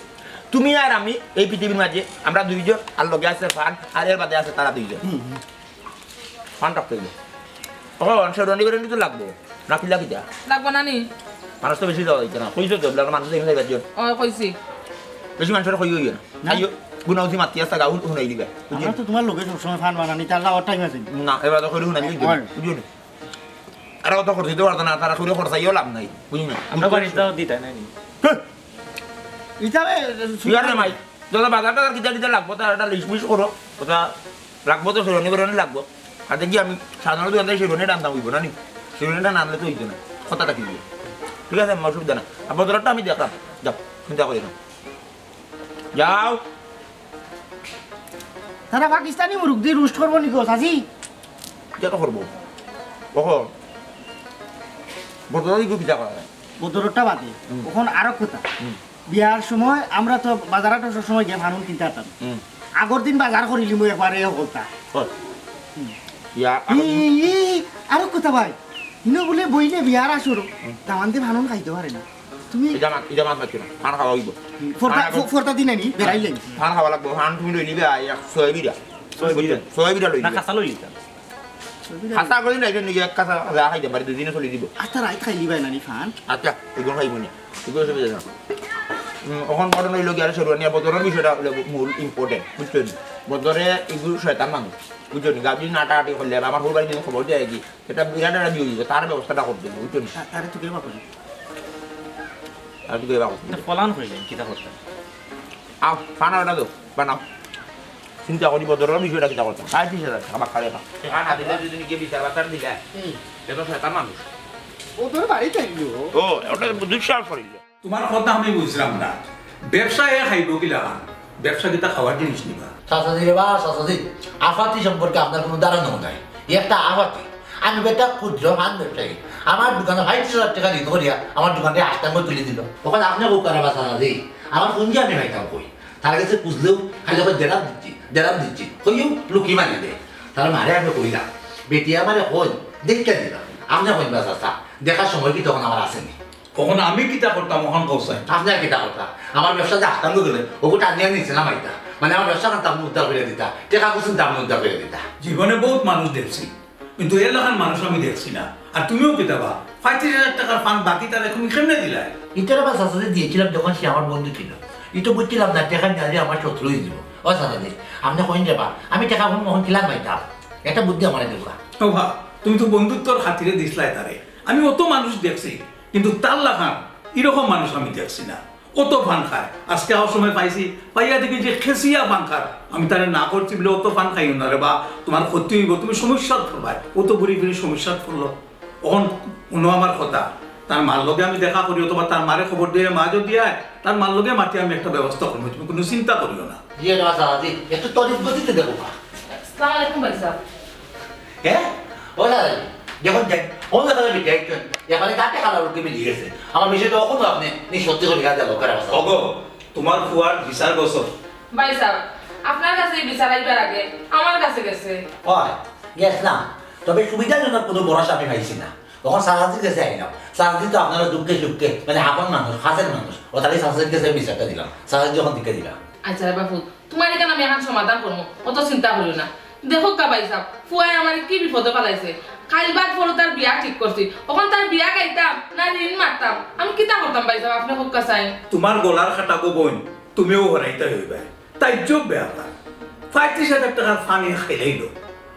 তুমি আর আমি এই পৃথিবীর মাঝে, আমরা দুইজন, আর লগে আছে ফান, আর এর বাদে আছে তারা দুইজন। হুম, হুম। ফান থাকতে অইব। ও, শেরওয়ানি বেরোনি তো লাগবো। না কিলা কিতা? লাগবো না নি? মানুষ তো বেশি যাওয়া যাইতো না। কইছো তো, বলে মানুষ দেখে যাইবার জন্য। ও, কইছি। বেশি মানুষের কই অইও না। না। আইও, গুনাউজি মাতি আসতা গাউন হুনাই দিবা। বুঝলি? আমরা তো তোমার লগে সবসময় ফান বানানি, তার যাওয়ার টাইম আছে নি? না, এবার তো করি হুনাই দিবা। হয়। বুঝলি? আর অত খরচ দিতে পারতো না, তারা করি খরচাইও লাভ নাই। বুঝলি না? আমরা বাড়িতে দিতা নাই নি? হ্যাঁ। ইতাবে তুই আর না মাই। যত বাজার টাজার কিতা কিতা লাগবো, তার একটা লিস্ট মিস্ট করো। কথা লাগবো তো, শেরওয়ানি বেরোনি লাগবো। আর দেখি আমি সাধারণত দোকান থেকে শেরওয়ানি আনতাম অইব না নি? শেরওয়ানিটা না আনলে তো অইতো না। কথাটা কি? ঠিক আছে, আমার অসুবিধা না। আর বদলাটা আমি দেখলাম। যাও, চিন্তা করি না। যাও। তারা পাকিস্তানি মুরগ দি রোস্ট করবো নি গো, চাচি? কিতা তো করবো। ওহো। বদলা দিব কিতা করা যায়? বদরটা বাদে। হুম। অখন আরো কথা। হুম। বিয়ার সময় আমরা তো বাজার হাটো সবসময় গিয়া ফানুন কিনতে পারতাম। হুম। আগর দিন বাজার করিলিমু একবারে হকলতা। কর। হুম। ইয়া, ই, আরো ই, আরো কথা ভাই। ইনো বুলে বইলে বিয়ার আসর। হুম। দামান্দে ফানুন খাইতে পারে না। ইটা মাত, ইটা মাত মাতিও না। ফান খাওয়া অইবো। ফর্দা, ফান ফ-, ফর্দা দিনে নি, বেড়াইলে। ফান খাওয়া লাগবো। ফান তুমি লই নিবে, আর এক ছয় বিড়া। ছয় বিড়া। ছয় বিড়া লই না, নিবে। কাঁচা লই নিতাম। খাসা করে না, এটা নিয়ে এক কাঁচা যা খাইতে পারি, দুই দিনে চলি দিব। আচ্ছা, রাইত খাইলি ভাই নানি ফান? আচ্ছা, এগুলো খাইব না। এগুলো অসুবিধা না। উম, এখন ঘটনা হইলো কি, আরে শেরওয়ানিয়া বদরের বিষয়টা হলো মূল important, বুঝছো নি? বদরে এগুলো শয়তান মানুষ, বুঝছো নি? গাবি নাটাহাটি করলে, আর আমার হৌর বাড়ি দিন খবর দেয় কি, এটা বিরাট একটা বিয়ে হইবে, তার ব্যবস্থাটা করতে হবে, বুঝছো নি? তা-, তারে তো কেউ বাপরে। আর তুই কেউ বাপরে। এটা ফলান হইলেন, কিতা করতেন? আও, খানা ওটা তো, বানাও। চিন্তা করি বদরের বিষয়টা কিতা করতাম। সাড়ে তিরিশ হাজার টাকা বাক্কা লেখা। টেকা না দিলে যদি নাকি বিচার বাচার দিলে, হুম। এটা শয়তান মানুষ। ও তোর বাড়ি থাকলো। ও, ওটা দুঃসাহস করিল। তোমার কথা আমি বুঝলাম না। ব্যবসা এ খাইব কিলা? ব্যবসা কিতা খাওয়ার জিনিস নিবা? চাচাজি রে বা, চাচাজি, আফাতি সম্পর্কে আপনার কোনো ধারণাও নাই। একটা আফাতি। আমি বেটা ক্ষুদ্র ফান ব্যবসায়ী। আমার দোকানে পঁয়ত্রিশ হাজার টাকা ঋণ করিয়া আমার দোকানটা আস্তাঙ্গ তুলি দিল। তখন আপনি খুব খারাপ আছেন, চাচাজি। আমার পুঞ্জি আমি পাইতাম কই? তার কাছে খুঁজলেও খালি কয়, "দেরাম দিচ্ছি, দেরাম দিচ্ছি।" কইও লুকি মারি দে। তার মারে আমি কইলাম, বেটি আমারে কই, "দেখতে দিলাম।" আপনি কইন বা চাচা, দেখার সময় কি তখন আমার আসেনি? তখন আমি কিতা করতাম, ওখান কৌশল? আপনি আর কিতা করতাম? আমার ব্যবসা যে আস্তাঙ্গ গেলে, ওগু টানিয়া নিছে না মাইতা। মানে আমার ব্যবসা খান আপনি উদ্ধার করে দিতা, টেকা কুসুম আপনি উদ্ধার করে দিতা। জীবনে বহুত মানুষ দেখছি, কিন্তু এলাকার মানুষ আমি দেখছি না। আর তুমিও কিতা বা, পঁয়ত্রিশ হাজার টাকার ফান বাকি তার এখন কেমনে দিলাই? ইতারে বা চাচাজি দিয়েছিলাম যখন সে আমার বন্ধু ছিল। ই তো বুঝছিলাম না, টেকা নিয়ে আমার শত্রু হয়ে দিব। ও চাচাজি, আপনি কইন রে বা, আমি টেকা এখন মহন কিলার পাইতাম? একটা বুদ্ধি আমার দেবা। ও বা, তুমি তো বন্ধুত্বর খাতিরে দিছলাই তারে। আমি অত মানুষ দেখছি, কিন্তু তার লাখান এরকম মানুষ আমি দেখছি না। অত ফান খায়। আজকে আওয়ার সময় পাইছি, পাইয়া দেখি যে খেসিয়া ফান খার। আমি তারে না করছি বলে, "অত ফান খাইও না রে বা, তোমার ক্ষতি হইব, তুমি সমস্যাত পড়বায়।" ও তো ঘুরি ফিরি সমস্যাত পড়লো। অখন হুনো আমার কথা, তার মার লগে আমি দেখা করি অথবা তার মারে খবর দিয়ে মা যদি আয়, তার মার লগে মাতি আমি একটা ব্যবস্থা করবো, তুমি কোনো চিন্তা করিও না। জি, এটা চাচাজি, একটু তড়িৎ গতিতে দেখো। আসসালামু আলাইকুম ভাই সাহেব। হ্যাঁ? ও দাদা, যখন যাই, ও দাদা, আমি যাই, এখন এখানে কাটে খালা রুটি মিলিয়ে গেছে। আমার বিষয়টা অখনো আপনি নিঃসত্যি করে গেছে, লোকের অবস্থা। ওগো, তোমার ফুয়ার বিচার গেছো? ভাই সাহেব, আপনার কাছে এই বিচার আইবার আগে আমার কাছে গেছে। ওই, গেছিলাম। তবে সুবিধাজনক কোনো ভরসা আমি পাইছি না। তখন চাচাজির কাছে আইলাম। চাচাজি তো আপনারা দুঃখে সুখে, মানে, আপন মানুষ, কাছের মানুষ। ও তাহলে চাচাজির কাছে বিচারটা দিলাম। চাচাজি যখন দিকে দিলাম। আচ্ছা রে বাপু, তোমার এখানে আমি এখন সমাধান করবো, অত চিন্তা করিও না। দেখো কা ভাই সাহেব, ফুয়ায় আমার কি বিপদে ফালাইছে। কাইল বাদ পরু তার বিয়া ঠিক করছি, অখন তার বিয়া গাইতাম না ঋণ মারতাম, আমি কিতা করতাম ভাই সাহেব, আপনি কউক্কা চাই। তোমার গলার কাটা গো বইন, তুমিও হরাইতা হইবায়। তাইজ্জব ব্যাপার, পঁয়ত্রিশ হাজার টাকার ফান খাইলাইলো।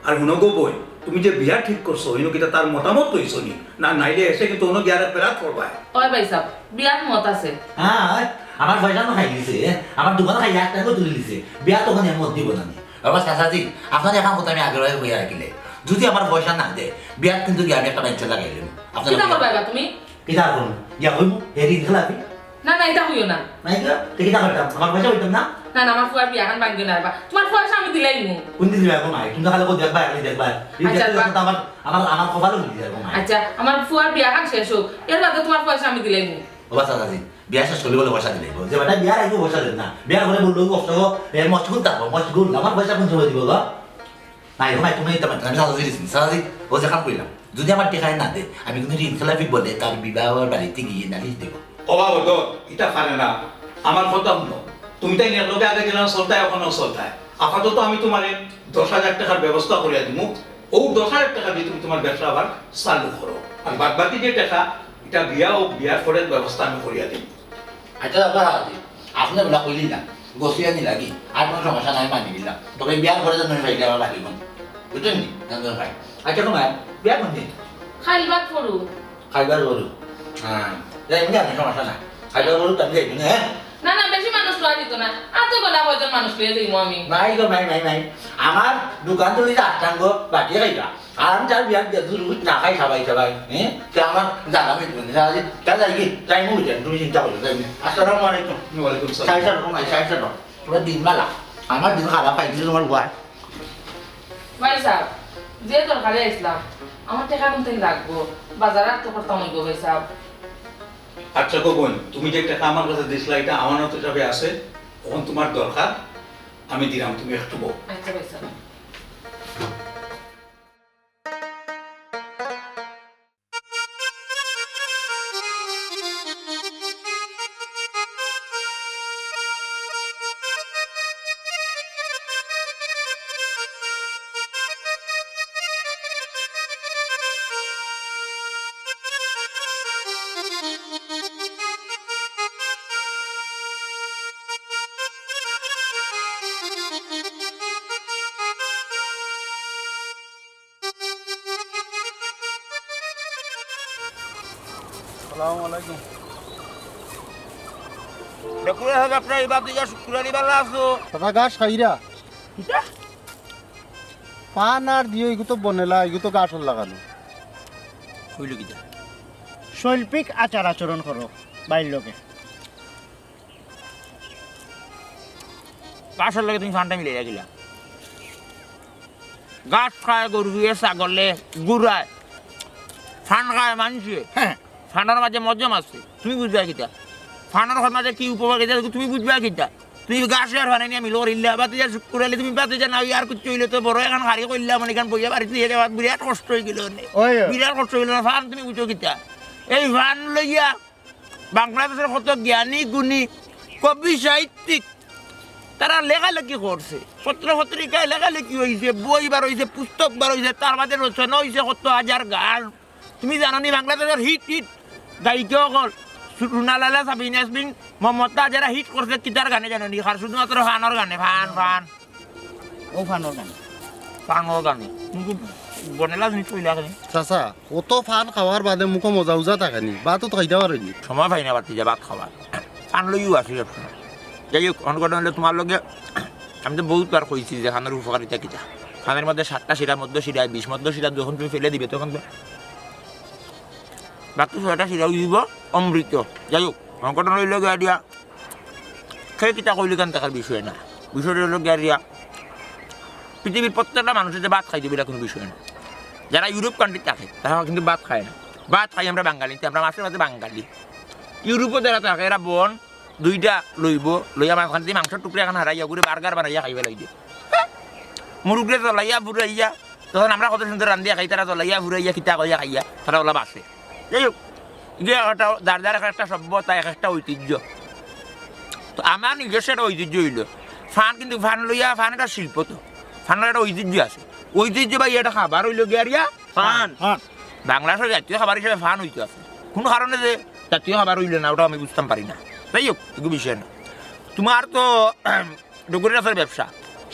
আর হুনো গো বইন, তুমি যে বিয়া ঠিক করছো, ইনো কিতা তার মতামত লইছো নি? না, নাইলে এসে কিন্তু অন্য গিয়ারে ফেরাত পড়বায়। ওই ভাই সাহেব, বিয়াত মত আছে। হ্যাঁ, আমার পয়সা তো খাই দিছে, আমার দোকান খাই এক টাকাও তুলে দিছে। বিয়া তখন এর মধ্যে বলা নি। বাবা চাচাজি, আপনার এখন কথা আমি আগের বারে কইয়া রাখিলে, যদি আমার পয়সা না দেয়, বিয়াত কিন্তু গিয়া আমি একটা বাচ্চা লাগাই দেবো। আপনার কিতা করবা এবার তুমি? কিতা করবো? গিয়া কইমু, হে ঋণ খেলাপি। না, না, এটা কইও না। নাই গো, তে কিতা করতাম? আমার পয়সা হইতাম না? না, না, আমার ফুয়ার বিয়াখান ভাঙ্গিও না রে বা। তোমার পয়সা আমি দিলাইমু। কোন দিন দিবা গো মাই? তুমি তো খালি কও দেখবা, খালি দেখবা। এই আচ্ছা, দেখতে বা- দেখতে তো আমার, আমার, আমার কপালও ফুলি যাবো মাই। আচ্ছা, আমার ফুয়ার বিয়াখান শেষ হোক, এর বাদে তোমার পয়সা আমি দিলাইমু। ও বাচ্চা দাদি, বিয়া শেষ করলে বলে পয়সা দিলাইবো। যে বেটা বিয়ার আগে পয়সা দেন না, বিয়ার পরে বললো, "ও অষ্ট, এ, মশগুল থাকবো, মশগুল, আমার পয়সা কোন সময় দিব গো?" নাই, ভাই, তুমি এটা মানতে না, আমি চাচাজি দিছি, চাচাজি, ও যে কাম কইলাম, যদি আমার টেকায় না দে, আমি কিন্তু ঋণ খেলাপি বলে তার বিবাহ বাড়িতে গিয়ে নালিশ দেবো। ও বাবা, তো এটা পারে না, আমার কথা হুনো, তুমি তাই নিয়ে লোকে আগে যেন চলতায়, ওখানেও চলতায়। আপাতত আমি তোমারে দশ হাজার টাকার ব্যবস্থা করিয়া দিমু, ও দশ হাজার টাকা দিয়ে তুমি তোমার ব্যবসা আবার চালু করো, আর বাদ বাকি যে টাকা, এটা বিয়া ও বিয়ার পরের ব্যবস্থা আমি করিয়া দিমু। আচ্ছা, দাদা, আপনি বলা কইলি না, গোসিয়া নি লাগি, আর কোনো সমস্যা নাই, মানি নিলাম। তবে বিয়ার পরে যেন পাইলে আবার লাগি মন। বুঝলেন নি? জানতে পাই। আচ্ছা, তোমার বিয়া কোন দিন? খাইল বাদ পড়ু। খাইবার গরু। হ্যাঁ। যাই না, আমি সমস্যা না। খাইবার গরু তো আমি যাইবো না, হ্যাঁ? না, না, বেশি মানুষ লওয়া দিত না। আতো গোনা কয়জন মানুষ লইয়া যাইমু আমি। নাই গো, নাই, নাই, নাই। আমার দোকান তো ওই যে আষ্টাঙ্গ বাটিয়ে খাইবা। আর আমি তার বিয়ার বিয়ার দুধ না খাই খাবাই খাবাই, হ্যাঁ? তে আমার জ্বালা মিটবে না। জ্বালা যে, তা যাই কি? যাই মুখ দেন, তুমি চিন্তা করো, যাই না। আসসালামু আলাইকুম। ওয়ালাইকুম সালাম। Side side, side side. তোরা দিন বালা। আমার দিন খারাপ পাইছিল তোমার বুয়া। ভাই সাহেব, যে দরকারে আইছিলাম, আমার টেকা কোন দিন লাগবো, বাজার আত তো করতাম অইবো ভাই সাহেব। আচ্ছা গো বইন, তুমি যে টেকা আমার কাছে দিছিলা, এটা আমানত হিসাবে আছে, অখন তোমার দরকার, আমি দিলাম, তুমি একটু বও। আচ্ছা ভাই সাহেব। আসসালামু আলাইকুম। দেখুন, এখন আপনার এই বাদ দিয়া শুক্কুর আলী ভালা আছো? দাদা, ঘাস খাইরা? কিতা? পান আর দিও, ইগু তো বনেলা, ইগু তো ঘাসর লাগানো। কইলো কিতা? শৈল্পিক আচার আচরণ করো বাইর লগে। ঘাসর লগে তুমি পানটা মিলাইয়া গেলা। ঘাস খায় গরুয়ে, ছাগলে, গুড়ায়, পান খায় মানষে। হ্যাঁ। পানর মাঝে মজম আছে, তুমি বুঝবায় কিতা? পানর মাঝে কি উপকারিতা, তুমি বুঝবায় কিতা? তুমি ঘাস আর পান নিয়া মিল করিলা, বাতিজা শুক্কুর আলী, তুমি বাতিজা না, আর কিচ্ছু অইলে তো বড় একখান খারি কইলা, মানে, এখান বইয়া বাড়িত নিয়া যাওয়া, বিরাট কষ্ট অই গেল নে। ওই, ওই। বিরাট কষ্ট অই গেল না, পান তুমি বুঝো কিতা? এই পান লইয়া বাংলাদেশর কত জ্ঞানী গুণী কবি সাহিত্যিক তারা লেখালেখি করছে, পত্র পত্রিকায় লেখালেখি অইছে, বই বার অইছে, পুস্তক বার অইছে, তার বাদে রচনা অইছে কত হাজার গান। তুমি জানো নি বাংলাদেশর হিট হিট গায়িকা অকল, রুনা লায়লা, সাবিনা ইয়াসমিন, মমতাজ, এরা হিট করছে কিতার গানে জানো নি? আর শুধুমাত্র পানর গানে, পান, পান। ও পানর গানে। পানর গানে। কিন্তু বনেলা জিনিস কইলা কেনে? চাচা, কত পান খাওয়ার বাদে মুখো মজা উজা থাকে নি, ভাতও তো খাইতা পারো নি। সময় পাই না বাতিজা ভাত খাওয়ার। পান লইও আছি সবসময়। যাই হোক, অনঘটন অইলে তোমার লগে আমি তো বহুত বার কইছি যে পানর উপকারিতা কিতা। পানর মধ্যে সাতটা শিরা, মধ্য শিরা, বিষ মধ্য শিরা যখন তুমি ফেলে দিবে তখন তো বাকি ছয়টা শিরা অইব অমৃত। যাই হোক, অনঘটন অইল গিয়া দিয়া, কে কিতা কইলে কেন থাকার বিষয় না। বিষয়টা অইল গিয়া দিয়া, পৃথিবীর প্রত্যেকটা মানুষের যে ভাত খাইতে বলে কোনো বিষয় না। যারা ইউরোপ কান্ট্রিত থাকে, তারা কিন্তু ভাত খায় না। ভাত খাই আমরা বাঙালি, আমরা মাছের মাঝে বাঙালি। ইউরোপও যারা থাকে, এরা বন দুইটা লইব, লইয়া মাঝখান দিয়ে মাংসর টুকরা এখন হারাইয়া ঘুরে বার্গার বানাইয়া খাইবে লাগবে। মুরুগরে জ্বলাইয়া ফুরাইয়া, তখন আমরা কত সুন্দর রান্ধিয়া খাই, তারা জ্বলাইয়া ফুরাইয়া কিতা কইয়া খাইয়া, তারা ওলা বাসে। যাই হোক, যে একটা যার যার এক একটা সভ্যতা, এক একটা ঐতিহ্য। তো আমার নিজস্ব একটা ঐতিহ্য অইল, পান কিন্তু পান লইয়া, পান একটা শিল্প তো, পানর একটা ঐতিহ্য আছে। ঐতিহ্য ভাই এটা খাবার অইল গিয়া রিয়া পান। পান। বাংলাদেশের জাতীয় খাবার হিসেবে পান অইতো আছে। কোন কারণে যে জাতীয় খাবার অইল না, ওটা আমি বুঝতাম পারি না। যাই হোক, এগু বিষয় না। তোমার তো ডুগুরি আছে ব্যবসা,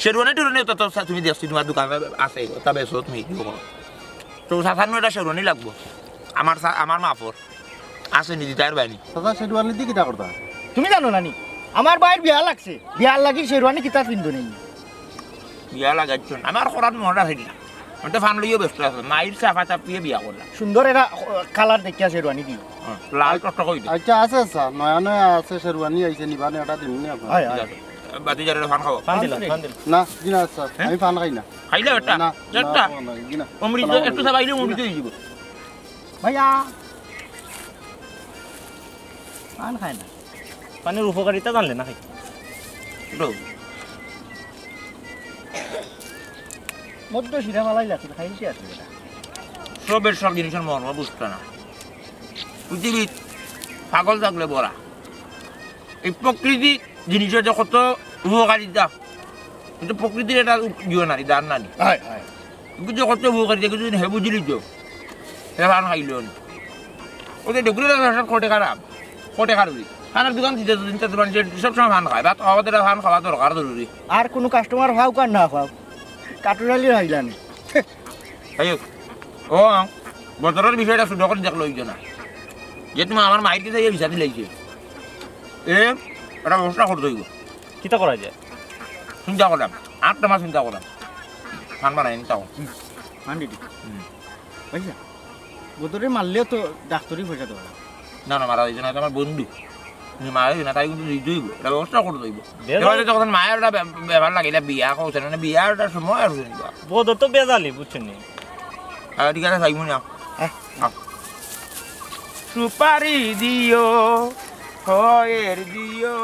শেরওয়ানি টেরওয়ানি তো, তো তুমি দেখছি তোমার দোকান আছে, ওটা বেচো তুমি, এগু করো। তো চাচার নু একটা শেরওয়ানি লাগবো, আমার চা-, আমার মাপর আছে নি, দিতার বাইনি। চাচা, শেরওয়ানি দি কিতা করতা? তুমি জানো না নি? আমার ভাইর বিয়া লাগছে, বিয়ার লাগি শেরওয়ানি কিতা পিন্দো নি? বিয়া লাগাইছো না? আমার করার মনে রাখি না। আমি তো পান লইও ব্যস্ত আছে। মাইর চাপা চাপিয়ে বিয়া করলাম। সুন্দর এটা, আহ, কালার দেখিয়া শেরওয়ানি দি। হ্যাঁ, লাল টকটক অইতে। আচ্ছা, আছে, আছে। নয়া নয়া আছে, শেরওয়ানি আইছে, নিবা নে, ওটা দিমু নে আপনার। হয়, হয়। ঠিক আছে। বাতি যারে পান খাও। পান দিলাম, পান দিলাম। না, জি না, আচ্ছা। হ্যাঁ? আমি পান খাই না। খাইলে ওটা? না, না, একটা? না, না, জি না। অমৃত, সালাম একটু আলাইকুম। চাবাইলে অমৃত অই যাব। ভাইয়া, পান খায় না। পানর উপকারিতা জানলে না খাই। ওটাও। মধ্য শিরা ফালাই লাগছে, খাইতে আসলে এটা। সবের সব জিনিসের মর্ম বুঝতো না। পৃথিবীত পাগল থাকলে বড়া। এই প্রকৃতি জিনিসের যে কত উপকারিতা, কিন্তু প্রকৃতির এটা উপ-, ইয়ে নানি, দান নানি। হয়, হয়। কিন্তু যে কত উপকারিতা, কিন্তু হে বুঝিলি তো, হে পান খাইল নি। ওই যে ডুগুরি দাদা সব কোটে খারাপ, কোটে খারুরি। খানার দোকান দিতে দিন তো তোমার যে সব সময় পান খায়, ভাত খাওয়া দাওয়া, পান খাওয়া দরকার জরুরি। আর কোনো কাস্টমার পাও কার না পাও, কাটুরালি হইলানি। যাই হোক, ও বদরের বিষয়টা শুধু করে দেখলো ওই জন্য। যে তুমি আমার মায়ের কাছে এই বিচার দিলাইছে। এ, এটা ব্যবস্থা করতে হইব। কিতা করা যায়? চিন্তা করলাম, আটটা মাস চিন্তা করলাম। পান বানাই নিতাম। হুম, পান দিদি। হুম। পয়সা? বদরে মারলেও তো ডাক্তারি পয়সা দেওয়া লাগে। না, না, মারা হইছে না, এটা আমার বন্ধু। তুমি মারা হইছে না, তাই কিন্তু দিতে হইব। এটা ব্যবস্থা করে দইব। বেজাল। এবার যখন মায়ের ওটা ব্য-, ব্যাপার লাগে, এটা বিয়া করছে না, বিয়া ওটা সময় আর হইছে না। বদর তো বেজালি, বুঝছেন নি? হ্যাঁ, ঠিক আছে, চাইব না। হ্যাঁ। হ্যাঁ। সুপারি দিও, খয়ের দিও।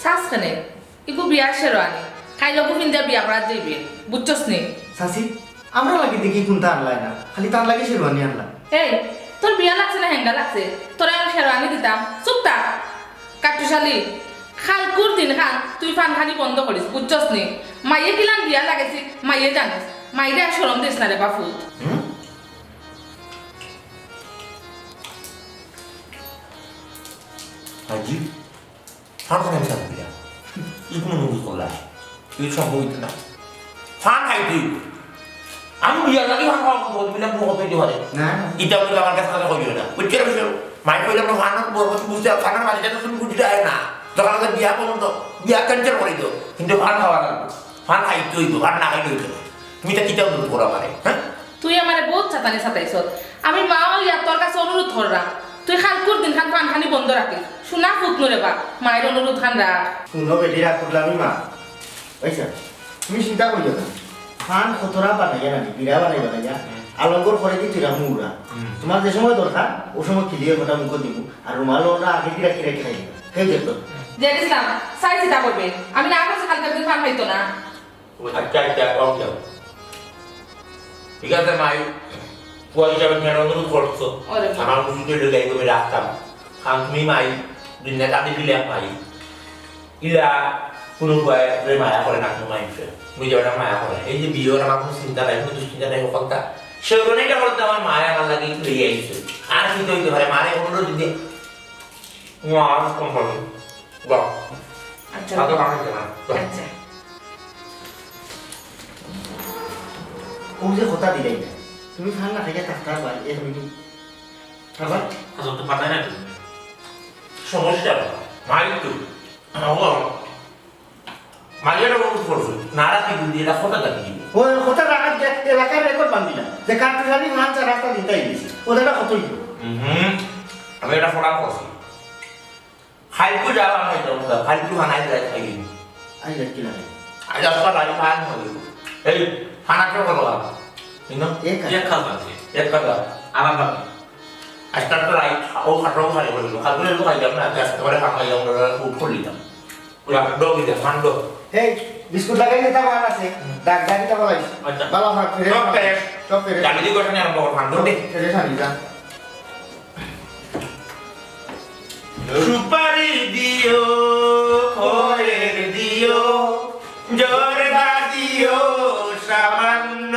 চাস কেনে? ইগু বিয়ার শেরওয়ানি। কাইলকু পিন্দিয়া বিয়া করাত যাইবে। বুঝছস নি? চাচি, আমরা লাগি দেখি কুনতা আনলায় না। খালি তার লাগি শেরওয়ানি আনলা। এই, তোর বিয়া লাগছে না হেঙ্গা লাগছে? তোরে আমি শেরওয়ানি দিতাম। চুপ থাক। কাট্টুশালী, কালকুর দিন খান তুই পান খানি বন্ধ করিস, বুঝছস নি? মাইয়ে কিলান বিয়া লাগাইছি, মাইয়ে জানিস। মাইরে আর শরম দিস না রে বাপুত। হুম? আজি, পান খাইতাম কিলা? তুই কুনু মনে করলা? তুই সম্ভব অইতো না। ফান খাইতে অইবো। আমি বিয়ার লাগি ফান খাওয়া বন্ধ করি দিলাম, তুই কত অইতে পারে? না, না। ইটা বলে আমার কাছে কথা কইও না। বুঝছো না বিষয়? মাই কইলাম না, ফান বড় কথা বুঝতে, ফানের মাঝে যাতে তুমি বুঝতে হয় না। যখন আমাদের বিয়া পর্যন্ত, বিয়া cancel করে দিও। কিন্তু ফান খাওয়া লাগবে। ফান খাইতে অইবো, ফান না খাইলে অইতো না। তুমি ইটা কিতা অনুরোধ করো আমারে, হ্যাঁ? তুই আমারে বউত চাতানি চাতাইছস। আমি মা অইয়া তোর কাছে অনুরোধ কররাম, তুই কাইলকুর দিন খান ফান খানি বন্ধ রাখিস। হুনা পুত নু রে বা, মায়ের অনুরোধ খান রাখ। হুনো বেটি, রাগ করলাম মা। অইছে, তুমি চিন্তা করিও না। ফান খতরা বানাইয়া নানি, বিড়া বানাইবা না, হুম। আলঙ্গর করে দি তুই রাখমু উড়া। হুম। তুমার যে সময় দরকার, অউ সময় কিলিয়ে কথা মুখো দিমু। আর রুমাল অনো আগে দি রাখি রাখি খাইবা। কেউ দেখতো না। জেড ইসলাম, চাই চিন্তা করবে। আমি না করছি কাইলকুর দিন ফান খাইতো না। আচ্ছা, আচ্ছা, কম যাও। ঠিক আছে, মাই, পুয়া হিসাবে তুমি আমার অনুরোধ করছো। ওরে। আমার অনুরোধ অইলো যাই তুমি রাখতাম। কারণ তুমি মাই, দুনিয়া কাটি দিলে এক মাই। ইলা কুনু পুয়ায় মায়া করে না কুনু মাইনষে। তুমি যে ওটা মায়া করে। এই যে বিয়ার আমার কুনু চিন্তা নাই, কুনু দুশ্চিন্তা নাই, হকলতা। সে ওটা এটা করতে আমার মায় আমার লাগি একটু লইয়া আইছে। আর কিতা অইতে পারে, মারে অনুরোধ দিয়ে। না, আর কম পারবো। বাহ। আচ্ছা। তাতে ভালো হইছে না। বাহ। আচ্ছা। অউ যে কথা দিলাই না, তুমি ফান না খাইয়া থাকতা পারবায়, এক মিনিট। আবার? আচ্ছা, তো পাঠায় না তুমি। সমস্যা না। মাই তো। আমার মালিয়াটা বহুত করছে। না রাখি যদি এটা কথা কাটি দিব। ওই কথা রাখার যে এলাকার রেকর্ড বান্ধিলাম। যে কার্টুন আমি ফান চা রাস্তা দিতে গেছি। ওটা কত হইল? হুম। আমি এটা ফোড়া করছি। খাইকু যাওয়া আমি এটা কথা। খাইকু হানাই যায় খাই। আই যাচ্ছি না। আই যাচ্ছি না, আমি খাই না। এই, হানা কেউ করো না। ঠিক না? এক এক খাল আছে। এক কথা। আমার বাকি। আজকাল তো রাইট, ও খাটাও খাই বললো। খালি তো খাই যাবে না। আজকে করে খাওয়া যাবে না। উঠ করলি না। ওরা ডোক দিতে, ফান্ডো। এই, বিস্কুট লাগাই দিতে আমার আছে। হুম। ডাক ডাক দিতে বলাইস। আচ্ছা। বাবা, আমার ফ্রেশ সব আনি। ফ্রেশ। সব ফ্রেশ। জানি দি কথা নিয়ে আরম্ভ কর, ফান্ডো। ফ্রেশ আনি, যা। সুপারি দিও, খয়ের দিও, জর্দা দিও সামান্য।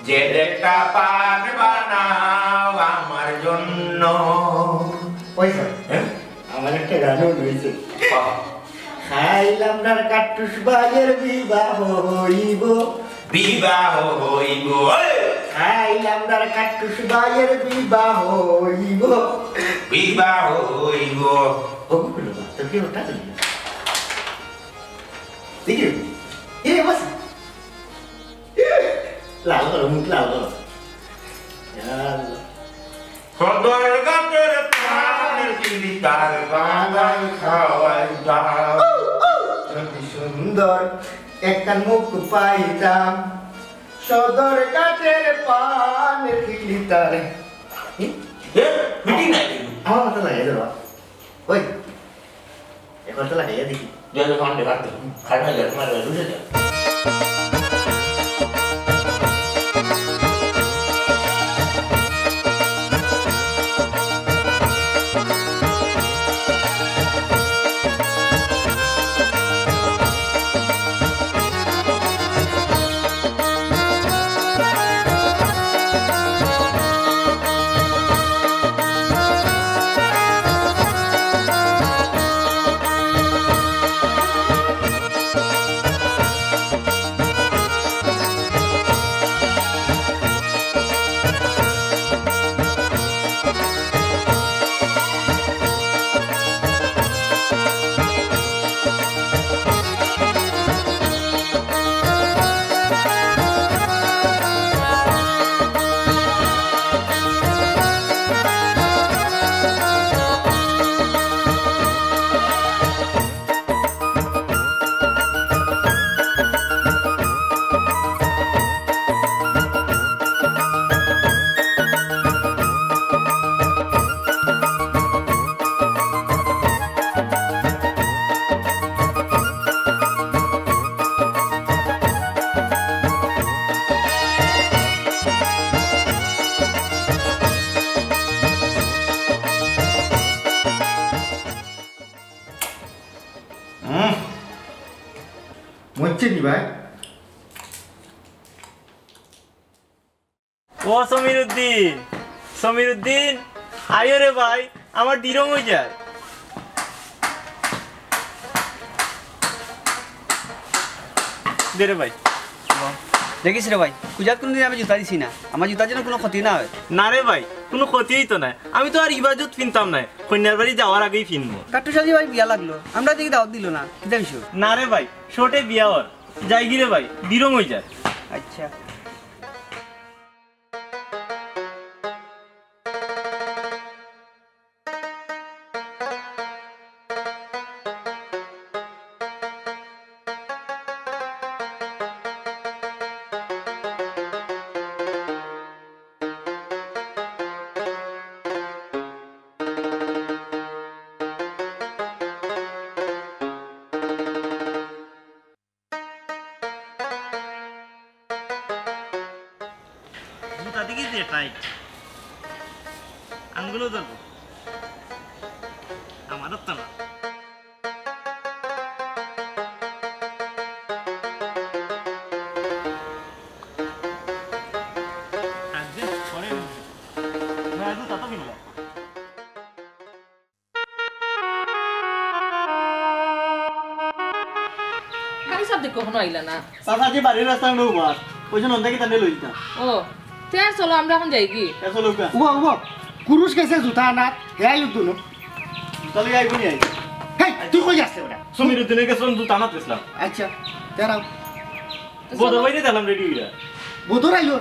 যে একটা পান বানাও আমার জন্য। ওই স্যার, হ্যাঁ? আমার একটা গানও রয়েছে। বাহ। খাইলাম না কাট্টুস ভাইয়ের বিবাহ হইব। বিবাহ হইব। ওই! খাইলাম না কাট্টুস ভাইয়ের বিবাহ হইব। বিবাহ হইব। ও, কুকুর, তো কি ওটা তো না। দেখি, এ, বস। লাল করো, মুখ লাল করো। ইয়া আল্লাহ। সদর গাছের পান কিলি তার বানাই খাওয়াই দাও। যদি সুন্দর একটা মুখ পাইতাম, সদর গাছের পান কিলি তার। হুম? এ, মিটিং নাই। আমার মাথা লাগে রে বাবা। ওই, এখন তো লাগাইয়া দেখি। যা, যা, খাওয়ান দে, খাওয়ান দে। খাওয়ান দে, তোমার রুচি দে। হুম। মরছে নি ভাই? ও সমীরুদ্দিন, সমীরুদ্দিন, আইও রে ভাই, আমার ডিরম অই যায়। দে রে ভাই। দেখিস রে ভাই, পূজাত কুনুদিন আমি জুতা দিছি না, আমার জুতার যেন কুনু ক্ষতি না অয়। না রে ভাই, কুনু ক্ষতি অইতো নায়। আমি তো আর ইবার জুত ফিনতাম নায়, কইন্যার বাড়ি যাওয়ার আগেউ ফিনমু। কাট্টুশ আলীর ভাই বিয়া লাগলো, আমরারে দেখি দাওয়াত দিলো না, কিতা অইছে? না রে ভাই, শর্টে বিয়া অর। যাইগি রে ভাই, বিরং অই যার। আচ্ছা। জুতা দেখি যে টাইট, আঙ্গুলও ধরবো, আমারও তো না। আজকে পরে না, আজকে তত কিনলাম। কারি সাব দেখো, এখনো আইলা না। চাচা, যে বাড়ির রাস্তা হলো উবার, ওই জন্য অন্তাকে তানে লইতা। ও, তে আর চলো, আমরা এখন যাইগি। এ চলো কা। উবা, উবা, কুরুশ গেছে জুতা আনাত, হে আই উদ্দুনো। তাহলে আইবো নি আই। হেই, তুই কই আসলে ওটা? সমীর উদ্দিনের কাছে জুতা আনাত গেছিলাম। আচ্ছা, তেরাও। বদর বাইরে দেখলাম রেডি হইরা। বদর আইলো?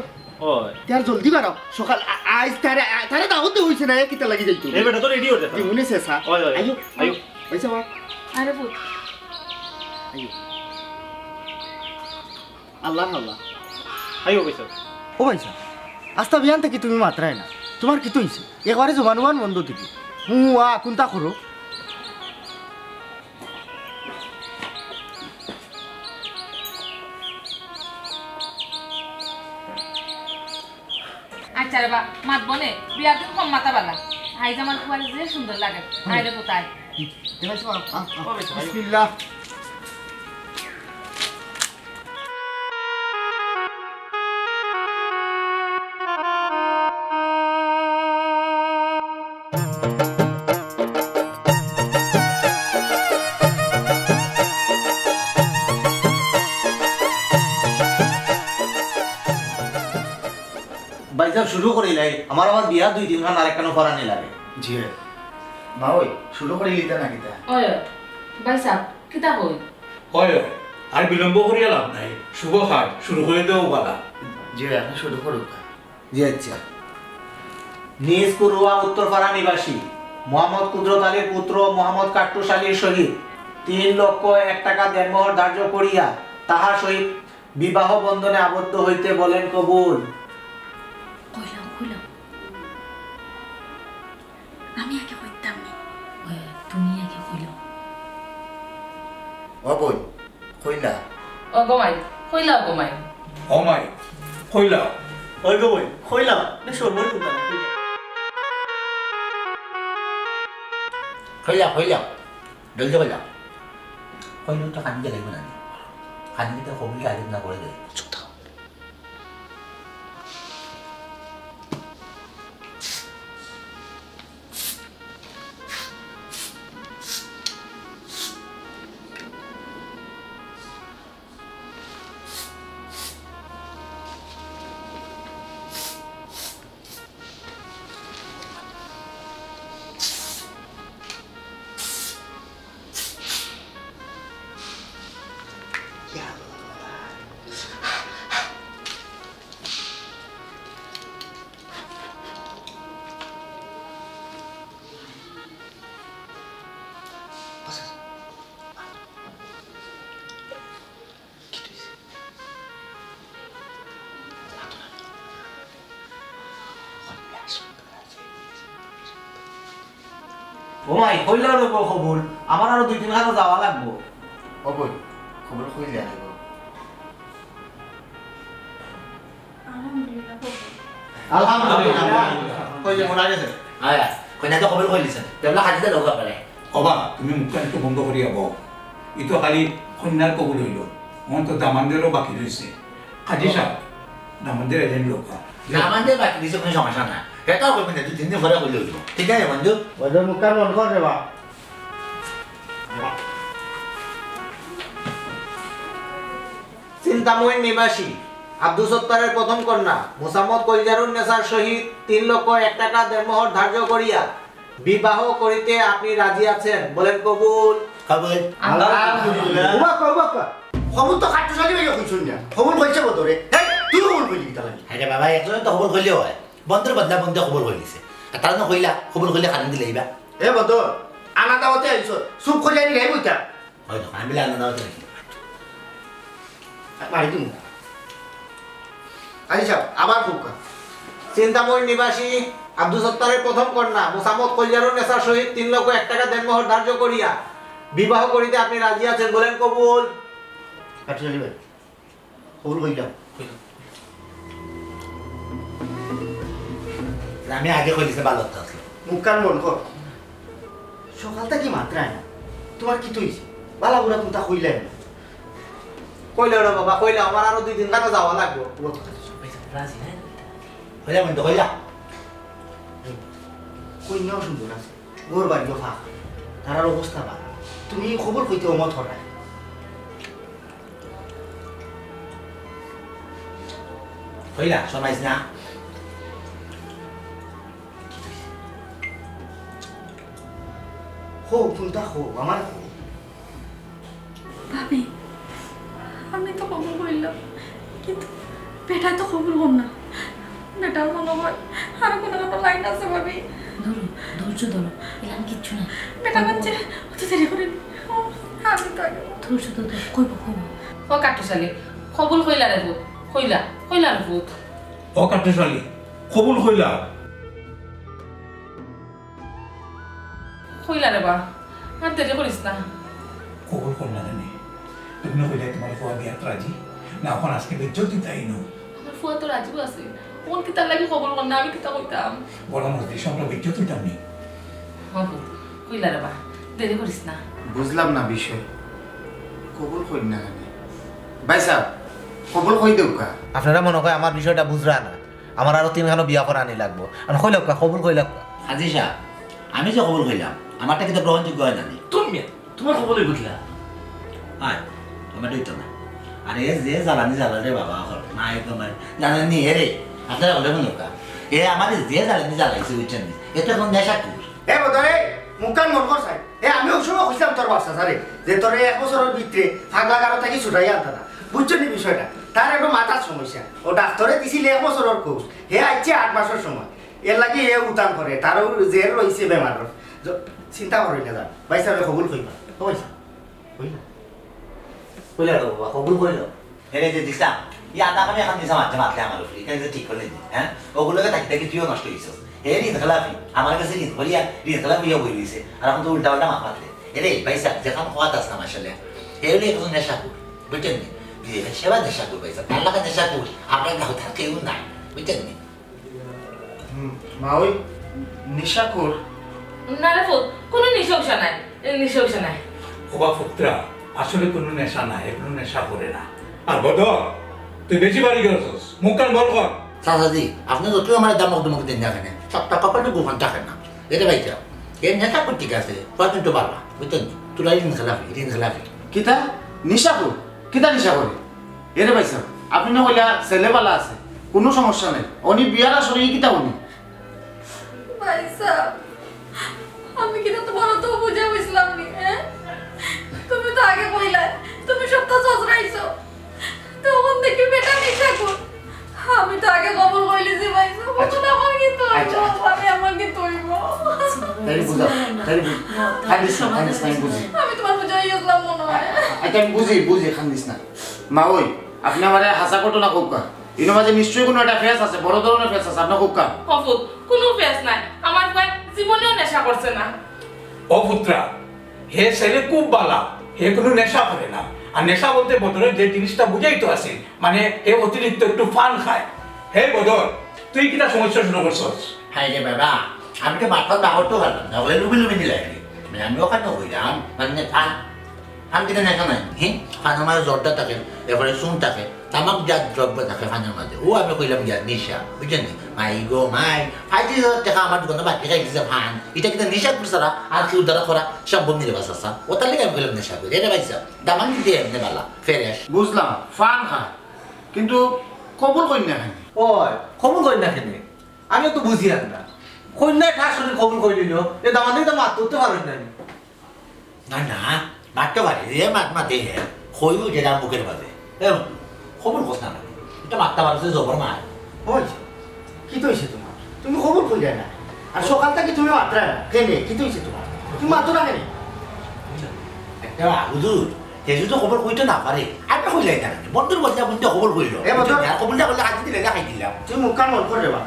ওই। তে আর জলদি বাড়াও। সকাল আ-, আইজ তারে, আ, তারে দাওয়াত দেওয়া হইছে না, এ কিতা লাগি যাইতো? এই বেটা তো রেডি হইতে থাক। দিমুনে শেষা। ওই, ওই, আইও, আইও। আইসা বা। আরে পুত। আইও। আল্লাহ, আল্লাহ। আইও, কইছো। ও ভাইসাব, আস্তা বিয়ান থাকি তুমি মাতরায় না। তুমার কিতা অইছে? একবারে জবান উবান বন্ধ থাকি। হুঁ, হুঁ, আ, কুন্তা করো। আচ্ছা রে বা, মাতবো নে, বিয়ার দিন কম মাতা বালা। আইজ আমার ফুয়ারে যে সুন্দর লাগে। আয় রে কোথায়? ঠিক আছে, আ, আ, আ। ও, বেশ ভালো। বিসমিল্লাহ। ভাইসাব, শুরু করিলাই, আমার আবার বিয়া দুই দিন খান আরেকখানো ফরানি লাগে। জি ভাই। মা ওই, শুরু করি লিতা না কিতা? ওই, ওই, ভাইসাব, কিতা কই? ওই, ওই, আর বিলম্ব করিয়া লাভ নাই। শুভ কাজ, শুরু করি দেও বালা। জি ভাই, আপনি শুরু করুক। জি আচ্ছা। নিজ কুরুয়া উত্তরপাড়া নিবাসী মোহাম্মদ কুদরত আলীর পুত্র মোহাম্মদ কাট্টুশ আলীর সহিত তিন লক্ষ এক টাকা দেনমোহর ধার্য করিয়া তাহার সহিত বিবাহ বন্ধনে আবদ্ধ হইতে বলেন কবুল। কইলাম, কইলাম। আমি আগে কইতাম নি। ওই, তুমি আগে কইলাও। ও বইন, কইলা? ও গো মাই, কইলাও গো মাই। ও মাই, কইলা? ওই গো বইন, কইলা? নে সরবই কুন্তা না, কইলা। কইলা, কইলা। জলদি কইলা। কইলে তো কান্দি লাগবো না। কান্দি তো কবুল আগে না করে দেয়। চুপ থাকো। ও মাই, কইলাও রে গো কবুল, আমার আরো দুই তিন খানো যাওয়া লাগবো। ও বই, কবুল কইলে আনবো। আলহামদুলিল্লাহ, কবুল। আলহামদুলিল্লাহ। কই যে মোরা গেছে? আয়, আয়। কইনা তো কবুল কইলিছেন। তেবলা খাদিজা লোক আপনারে। ওবা, তুমি মুখখান একটু বন্ধ করিয়া বও। ই তো খালি কইন্যার কবুল অইলো। অখন তো দামান্দেরও বাকি রইছে। কাজী সাব, দামান্দের এজেন্ট লোক। দামান্দের বাকি রইছে, কোনো সমস্যা না। হেটাও কইবেন না, দুই তিন দিন পরে কইলে অইবো। ঠিক আছে বন্ধু? বন্ধু, মুখখান বন্ধ কর রে বা। চিন্তাময়ীর নিবাসী আব্দুস সত্তারের প্রথম কন্যা মুসাম্মদ কলিজারুন নেসার সহিত তিন লক্ষ এক টাকা দেড়মোহর ধার্য করিয়া বিবাহ করিতে আপনি রাজি আছেন, বলেন কবুল। কবুল। আলহামদুলিল্লাহ। উবা কও, উবা কও। কবুল তো কাট্টুশালী ভাইয়ে কইছইন না। কবুল কইছে বদরে। এই, তুই কবুল কইলি কিতা লাগি? আরে বাবা, একজনে তো কবুল কইলেও অয়। বন্দর বদলা বন্দে কবুল কইলিছে। আর তারা না কইলা, কবুল কইলে কান দিলাইবা। এ বদর, আনা দাওয়াতে আইছো। চুপ করিয়া নি গাইব ইতা। অয় তো, আমি বিলা আনা দাওয়াতে আইছি। মারি দিমু। আচ্ছা, আবার কউক্কা। চিন্তাময়ীর নিবাসী আব্দুস সত্তারের প্রথম কন্যা মুসাম্মদ কলিজারুন নেসার সহিত তিন লক্ষ এক টাকা দেড়মোহর ধার্য করিয়া বিবাহ করিতে আপনি রাজি আছেন, বলেন কবুল। কাট্টুশালী ভাই, কবুল কইলাম। আমি আগে কইলিছে ভালো তো আছে। মুখ কান বন্ধ কর। সকাল থাকি মাতরায় না। তুমার কিতা অইছে? বালা বুরা কুনতা কইলায় না। কইলাও রে বাবা, কইলাও, আমার আরো দুই দিন কানো যাওয়া লাগবো। ও তো কথা সব পাইছে, রাজি নাই। কইলা বন্ধ, কইলা। কইন্যাও সুন্দর আছে, ঘর বাড়িও ফাঁকা, তারার অবস্থা ভালা। তুমি কবুল কইতে অমত করায়। কইলা, শোনাইস না। হো, কুনতা হো, আমার হো। ভাবি, আমি তো কবুল কইলাম, কিন্তু বেটায় তো কবুল কর না। বেটার মনে অয় আরো কুনু কুনু লাইন আছে, ভাবি। ধরো, ধৈর্য ধরো, এলান কিচ্ছু না। বেটা মানছে, অত দেরি করে নি। ও, আমি তো আগে ধৈর্য ধরো, কইবো, কইবো। ও কাট্টুশালী, কবুল কইলা রে পুত, কইলা, কইলা রে পুত। ও কাট্টুশালী, কবুল কইলা? কইলা রে বা, আর দেরি করিস না। কবুল করলা কেনে? তুমি না কইলায় তুমার ফুয়া বিয়াত রাজি? না, অখন আজকে বেইজ্জত দিতায় নু। আমার ফুয়া তো রাজিও আছে। অখন কিতার লাগি কবুল কর না, আমি কিতা কইতাম? বড় মজলিস, আমরা বেইজ্জত অইতাম নি। হ, কইলা রে বা, দেরি করিস না। বুঝলাম না বিষয়। কবুল কইর না কেনে? ভাইসাব, কবুল কই দেউক্কা। আপনারা মনে অয় আমার বিষয়টা বুঝরা না। আমার আরো তিনখানো বিয়া করানি লাগবো। আর কইলাউক্কা, কবুল কইলাউক্কা। হাজি সাব, আমি যে কবুল কইলাম, আমারটা কিতা গ্রহণযোগ্য অয় না নি? তুমি মিয়া, তুমার কবুল অইবো কিলা? আয়, আমার অইতো না। আরে যে জ্বালানি জ্বালায় রে বাবা, অখন না, এই তো মানে, জানেন নি, এরে, আপনারা বলে মনে অয়, এ আমারে যে জ্বালানি জ্বালাইছে, বুঝছইন নি? এ তো অখন নেশাখুর। এ বদরে, মুখ কান বন্ধ কর চাই। এ আমি অউ সময় কইছিলাম তোর বাচ্চা স্যারে, যে তোরে এক বছরর ভিতরে পাগলা গারো থাকি ছুটাইয়া আনতা না। বুঝছইন নি বিষয়টা? তার একটু মাথার সমস্যা। ও ডাক্তরে দিছিল এক বছরর কোর্স। হে আইছে আট মাসর সময়। এর লাগি হে উতান করে। তার অউ জের রইছে বেমারর। জ-, চিন্তা করইন না যান। ভাইসাবে কবুল কইবা। ও ভাইসাব, কইলা? কইলা তো বাবা, কবুল কইলো। এরে যে দিছলাম, ই আধা কামে এখান দিছলাম, আধা মাতলে আমার উপরে, ইখান যে ঠিক করলে নি, হ্যাঁ? অগুর লগে থাকি থাকি তুইও নষ্ট অইছস। হে ঋণ খেলাপি, আমার গেছে ঋণ করিয়া, ঋণ খেলাপি অইয়া বই রইছে। আর অখন তো উল্টা পাল্টা মাত মাতলে। এরে, ভাইসাব, যেখান কওয়াত আছলাম আসলে। হে অইলো একজন নেশাখুর, বুঝছইন নি? জি, ভাই, সেবা নেশাখুর, ভাইসাব। তার লাগা নেশাখুর, আপনার গাঁওত আর কেউ নাই, বুঝছইন নি? হুম, মা, ওই নেশাখোর? না রে পুত, কুনু নেশা উশা নাই, এ, নেশা উশা নাই। ওবা পুত্রা, আসলে কুনু নেশা নাই, এ কুনু নেশা করে না। আর বদর, তুই বেশি বাড়ি করছস, মুখ কান বন্ধ কর। চাচাজি, আপনে যতই আমারে ধমক ধমক দেইন না কেনে, সবটা কপালে গোপন থাকে না। এরে ভাইসাব, এ নেশাখোর ঠিক আছে, কয় কিন্তু বালা, বুঝছইন নি? তোরা ঋণ খেলাপি, ঋণ খেলাপি। কিতা? নেশাখোর? কিতা নেশা করে? এরে ভাইসাব, আপনে না কইলা ছেলে বালা আছে, কুনু সমস্যা নাই। অনি বিয়ার আসরে ই কিতা অনি? ভাইসাব, আমি কিতা তুমারে তো বুঝাইছিলাম নি, হ্যাঁ? তুমি তো আগে কইলা, তুমি সবটা চজরাইছো। তখন দেখি বেটা নেশাখোর। আমি তো আগে কবুল কইলিছি ভাইসাব, আচ্ছা। তখন আমার কিতা অইবো? আচ্ছা, আচ্ছা। আমি আমার কিতা অইবো? তাইরে বুঝাও, তাইরে বুঝাও। কান্দিস না, কান্দিস না, আমি বুঝি। আমি তুমারে বুঝাইছিলাম মনে অয়। আচ্ছা, আমি বুঝি, বুঝি, কান্দিস না। মা, ওই, আপনে আমারে হাছা ঘটনা কউক্কা। ইনো মাঝে নিশ্চয়ই কুনু একটা ফেস আছে, বড় ধরনের ফেস আছে, আপনে কউক্কা। ও পুত, কুনু ফেস নাই। আমার ফুয়ায় জীবনেও নেশা করছে না। ও পুত্রা, হে ছেলে খুব বালা, হে কুনু নেশা করে না। আর নেশা বলতে বদরে যে জিনিসটা বুঝাইতো আছে, মানে, হে অতিরিক্ত একটু পান খায়। হে বদর, তুই কিতা সমস্যা শুরু করছস? হায় রে বাবা, আমি তো মাথার বাহরটাও পারলাম না, ওগুলো লুবি লুবি নিলাই। মানে, আমি অখান অইলাম, মানে, পান আমি কিতা নেশা নায়, হে? ফানর মাঝে জর্দা থাকে, এরপরে চুন থাকে, তামাক জাত দ্রব্য থাকে ফানর মাঝে। অউ আমি কইলাম গিয়া নিশা, বুঝছইন নি? মাই গো মাই, পঁয়ত্রিশ হাজার টেকা আমার দোকানো বাকি রাখি দিছে ফান। ইটা কিতা নিশা করি ছাড়া আর কিওর দ্বারা করা সম্ভব নি রে বা চাচা। অতার লাগি আমি কইলাম নেশা করি। এরে ভাইসাব, দামান দিতে এমনে বালা, ফ্রেশ। বুঝলাম, ফান খায়, কিন্তু কবুল কইন না কেনে? ওই, কবুল কইন না কেনে? আমিও তো বুঝিয়ার না। কইন্যায় ঠাস করি কবুল কইলিলো, এ দামান্দে তো মাত করতে পারইন না নি। না, না, মাততে পারি, যে মাত মাতে হে, কইবো যেটা মুখর মাঝে। এ, কবুল কস না, ইটা মাততে পারছে জবর মার। ওই, কিতা অইছে তুমার? তুমি কবুল কইরায় না। আর সকাল থাকি তুমি মাতরায় না। কেনে? কিতা অইছে তুমার? তুমি মাতো না কেনে? একটা হুজুর, হে যদি কবুল কইতে না পারে, আপনে কইলাইন না কেনে? বন্ধুর বদলে বন্ধু কবুল কইলো। এ বন্ধু। আর কবুল না করলে কাটি দিলে, দেখাই দিলাম। তুমি মুখ কান বন্ধ করি রে বা।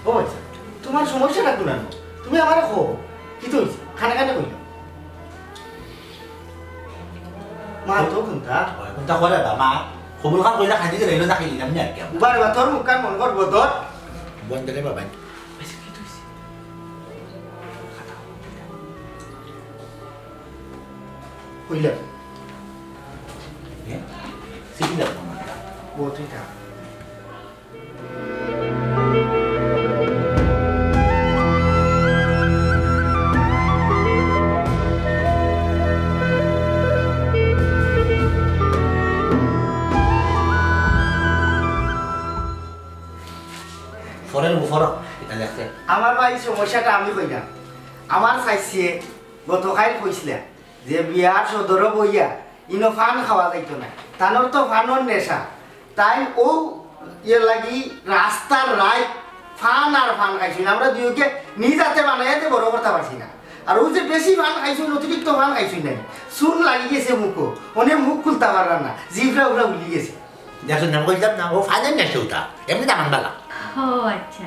ও আচ্ছা, তুমার সমস্যাটা কুনানো? তুমি আমারে কও, কিতা অইছে? কানে কানে কইলাও। মা তো কুনতা? ওই কুনতা করে বা মা? কবুল খান কইলা খানি দিলে এলো না খাইলাম না আর কি আমরা। বারে বা তোর মুখ কান বন্ধ কর, বদর। বন্ধ রে বাবা। কইলাম। এ? সিটি লাগবো না। ও, তুই থাক। ফরের উপর এটা লেখছে। আমার ভাই সমস্যাটা আমি কইলাম। আমার চাইছে গতকাল কইছিলা যে বিয়ার সদরো বইয়া ইনো ফান খাওয়া যাইতো না। তানর তো ফানর নেশা। তাইন অউ ইয়ের লাগি রাস্তার রাইত ফান আর ফান খাইছইন। আমরা দুইওকে নিজ হাতে বানাইয়া দে বড় করতা পারছি না। আর অউ যে বেশি ফান খাইছইন, অতিরিক্ত ফান খাইছইন নাই, চুন লাগি গেছে মুখো, অনে মুখ খুলতা পাররা না, জিভরা উরা উলি গেছে। দেখছইন না, কইলাম না, অউ ফানের নেশা অটা, এমনে দামান বালা। ও আচ্ছা,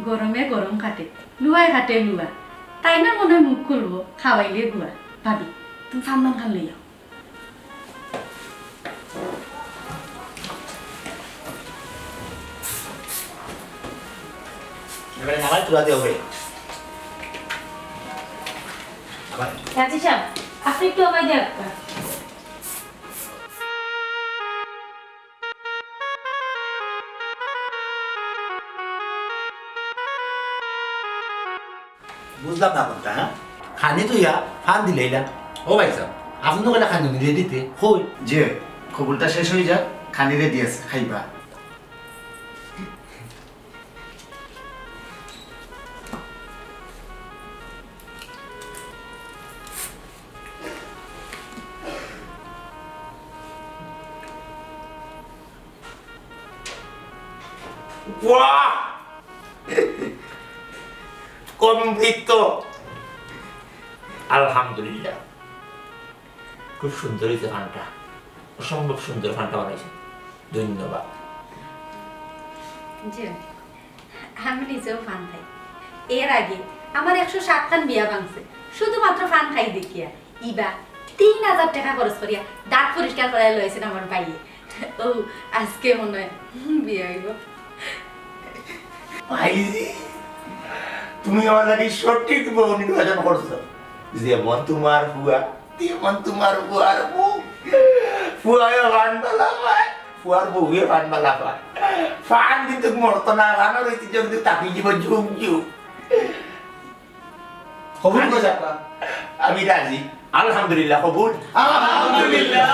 গরমে গরম কাটে, লুয়ায় কাটে লুয়া। তাইন মনে অয় মুখ খুলবো, খাওয়াইলে গুয়া। ভাবি, তুমি ফান মান খান লইয়া। এবারে আবার তুলা দিয়ে হবে। আবার। রাজি সাহেব, আপনি একটু আমায় দিয়ে একটা। বুঝলাম না কুনতা, হ্যাঁ? খানি তো ইয়া, ফান দিলাইলা। ও ভাইসাব, আপনে তো কইলা খানি ready তে, কই? জি, কবুলটা শেষ অই যাক, খানি ready আছে, খাইবা। ওয়াহ! অমৃত! আলহামদুলিল্লাহ। খুব সুন্দর অইছে ফানটা। অসম্ভব সুন্দর ফানটা বানাইছে। ধন্যবাদ। জি, আমি নিজেও ফান খাই। এর আগে আমার একশো সাত খান বিয়া ভাঙছে, শুধুমাত্র ফান খাই দেখিয়া। ইবা তিন হাজার টেকা খরচ করিয়া দাঁত পরিষ্কার করাই লইছেন আমার ভাইয়ে। ও, আজকে মনে হয় বিয়া অইবো। ভাইজি, তুমি আমার লাগি সঠিক বউ নির্বাচন করছো। যেমন তুমার ফুয়া, তেমন তুমার ফুয়ার বউ। ফুয়ায় ফান বালা পায়, ফুয়ার বউয়ে ফান বালা পায়। ফান কিন্তু মরতো না, ফানর ঐতিহ্য কিন্তু থাকি যাইবো যুগ যুগ। কবুল করি আপা। আমি রাজি। আলহামদুলিল্লাহ, কবুল। আলহামদুলিল্লাহ।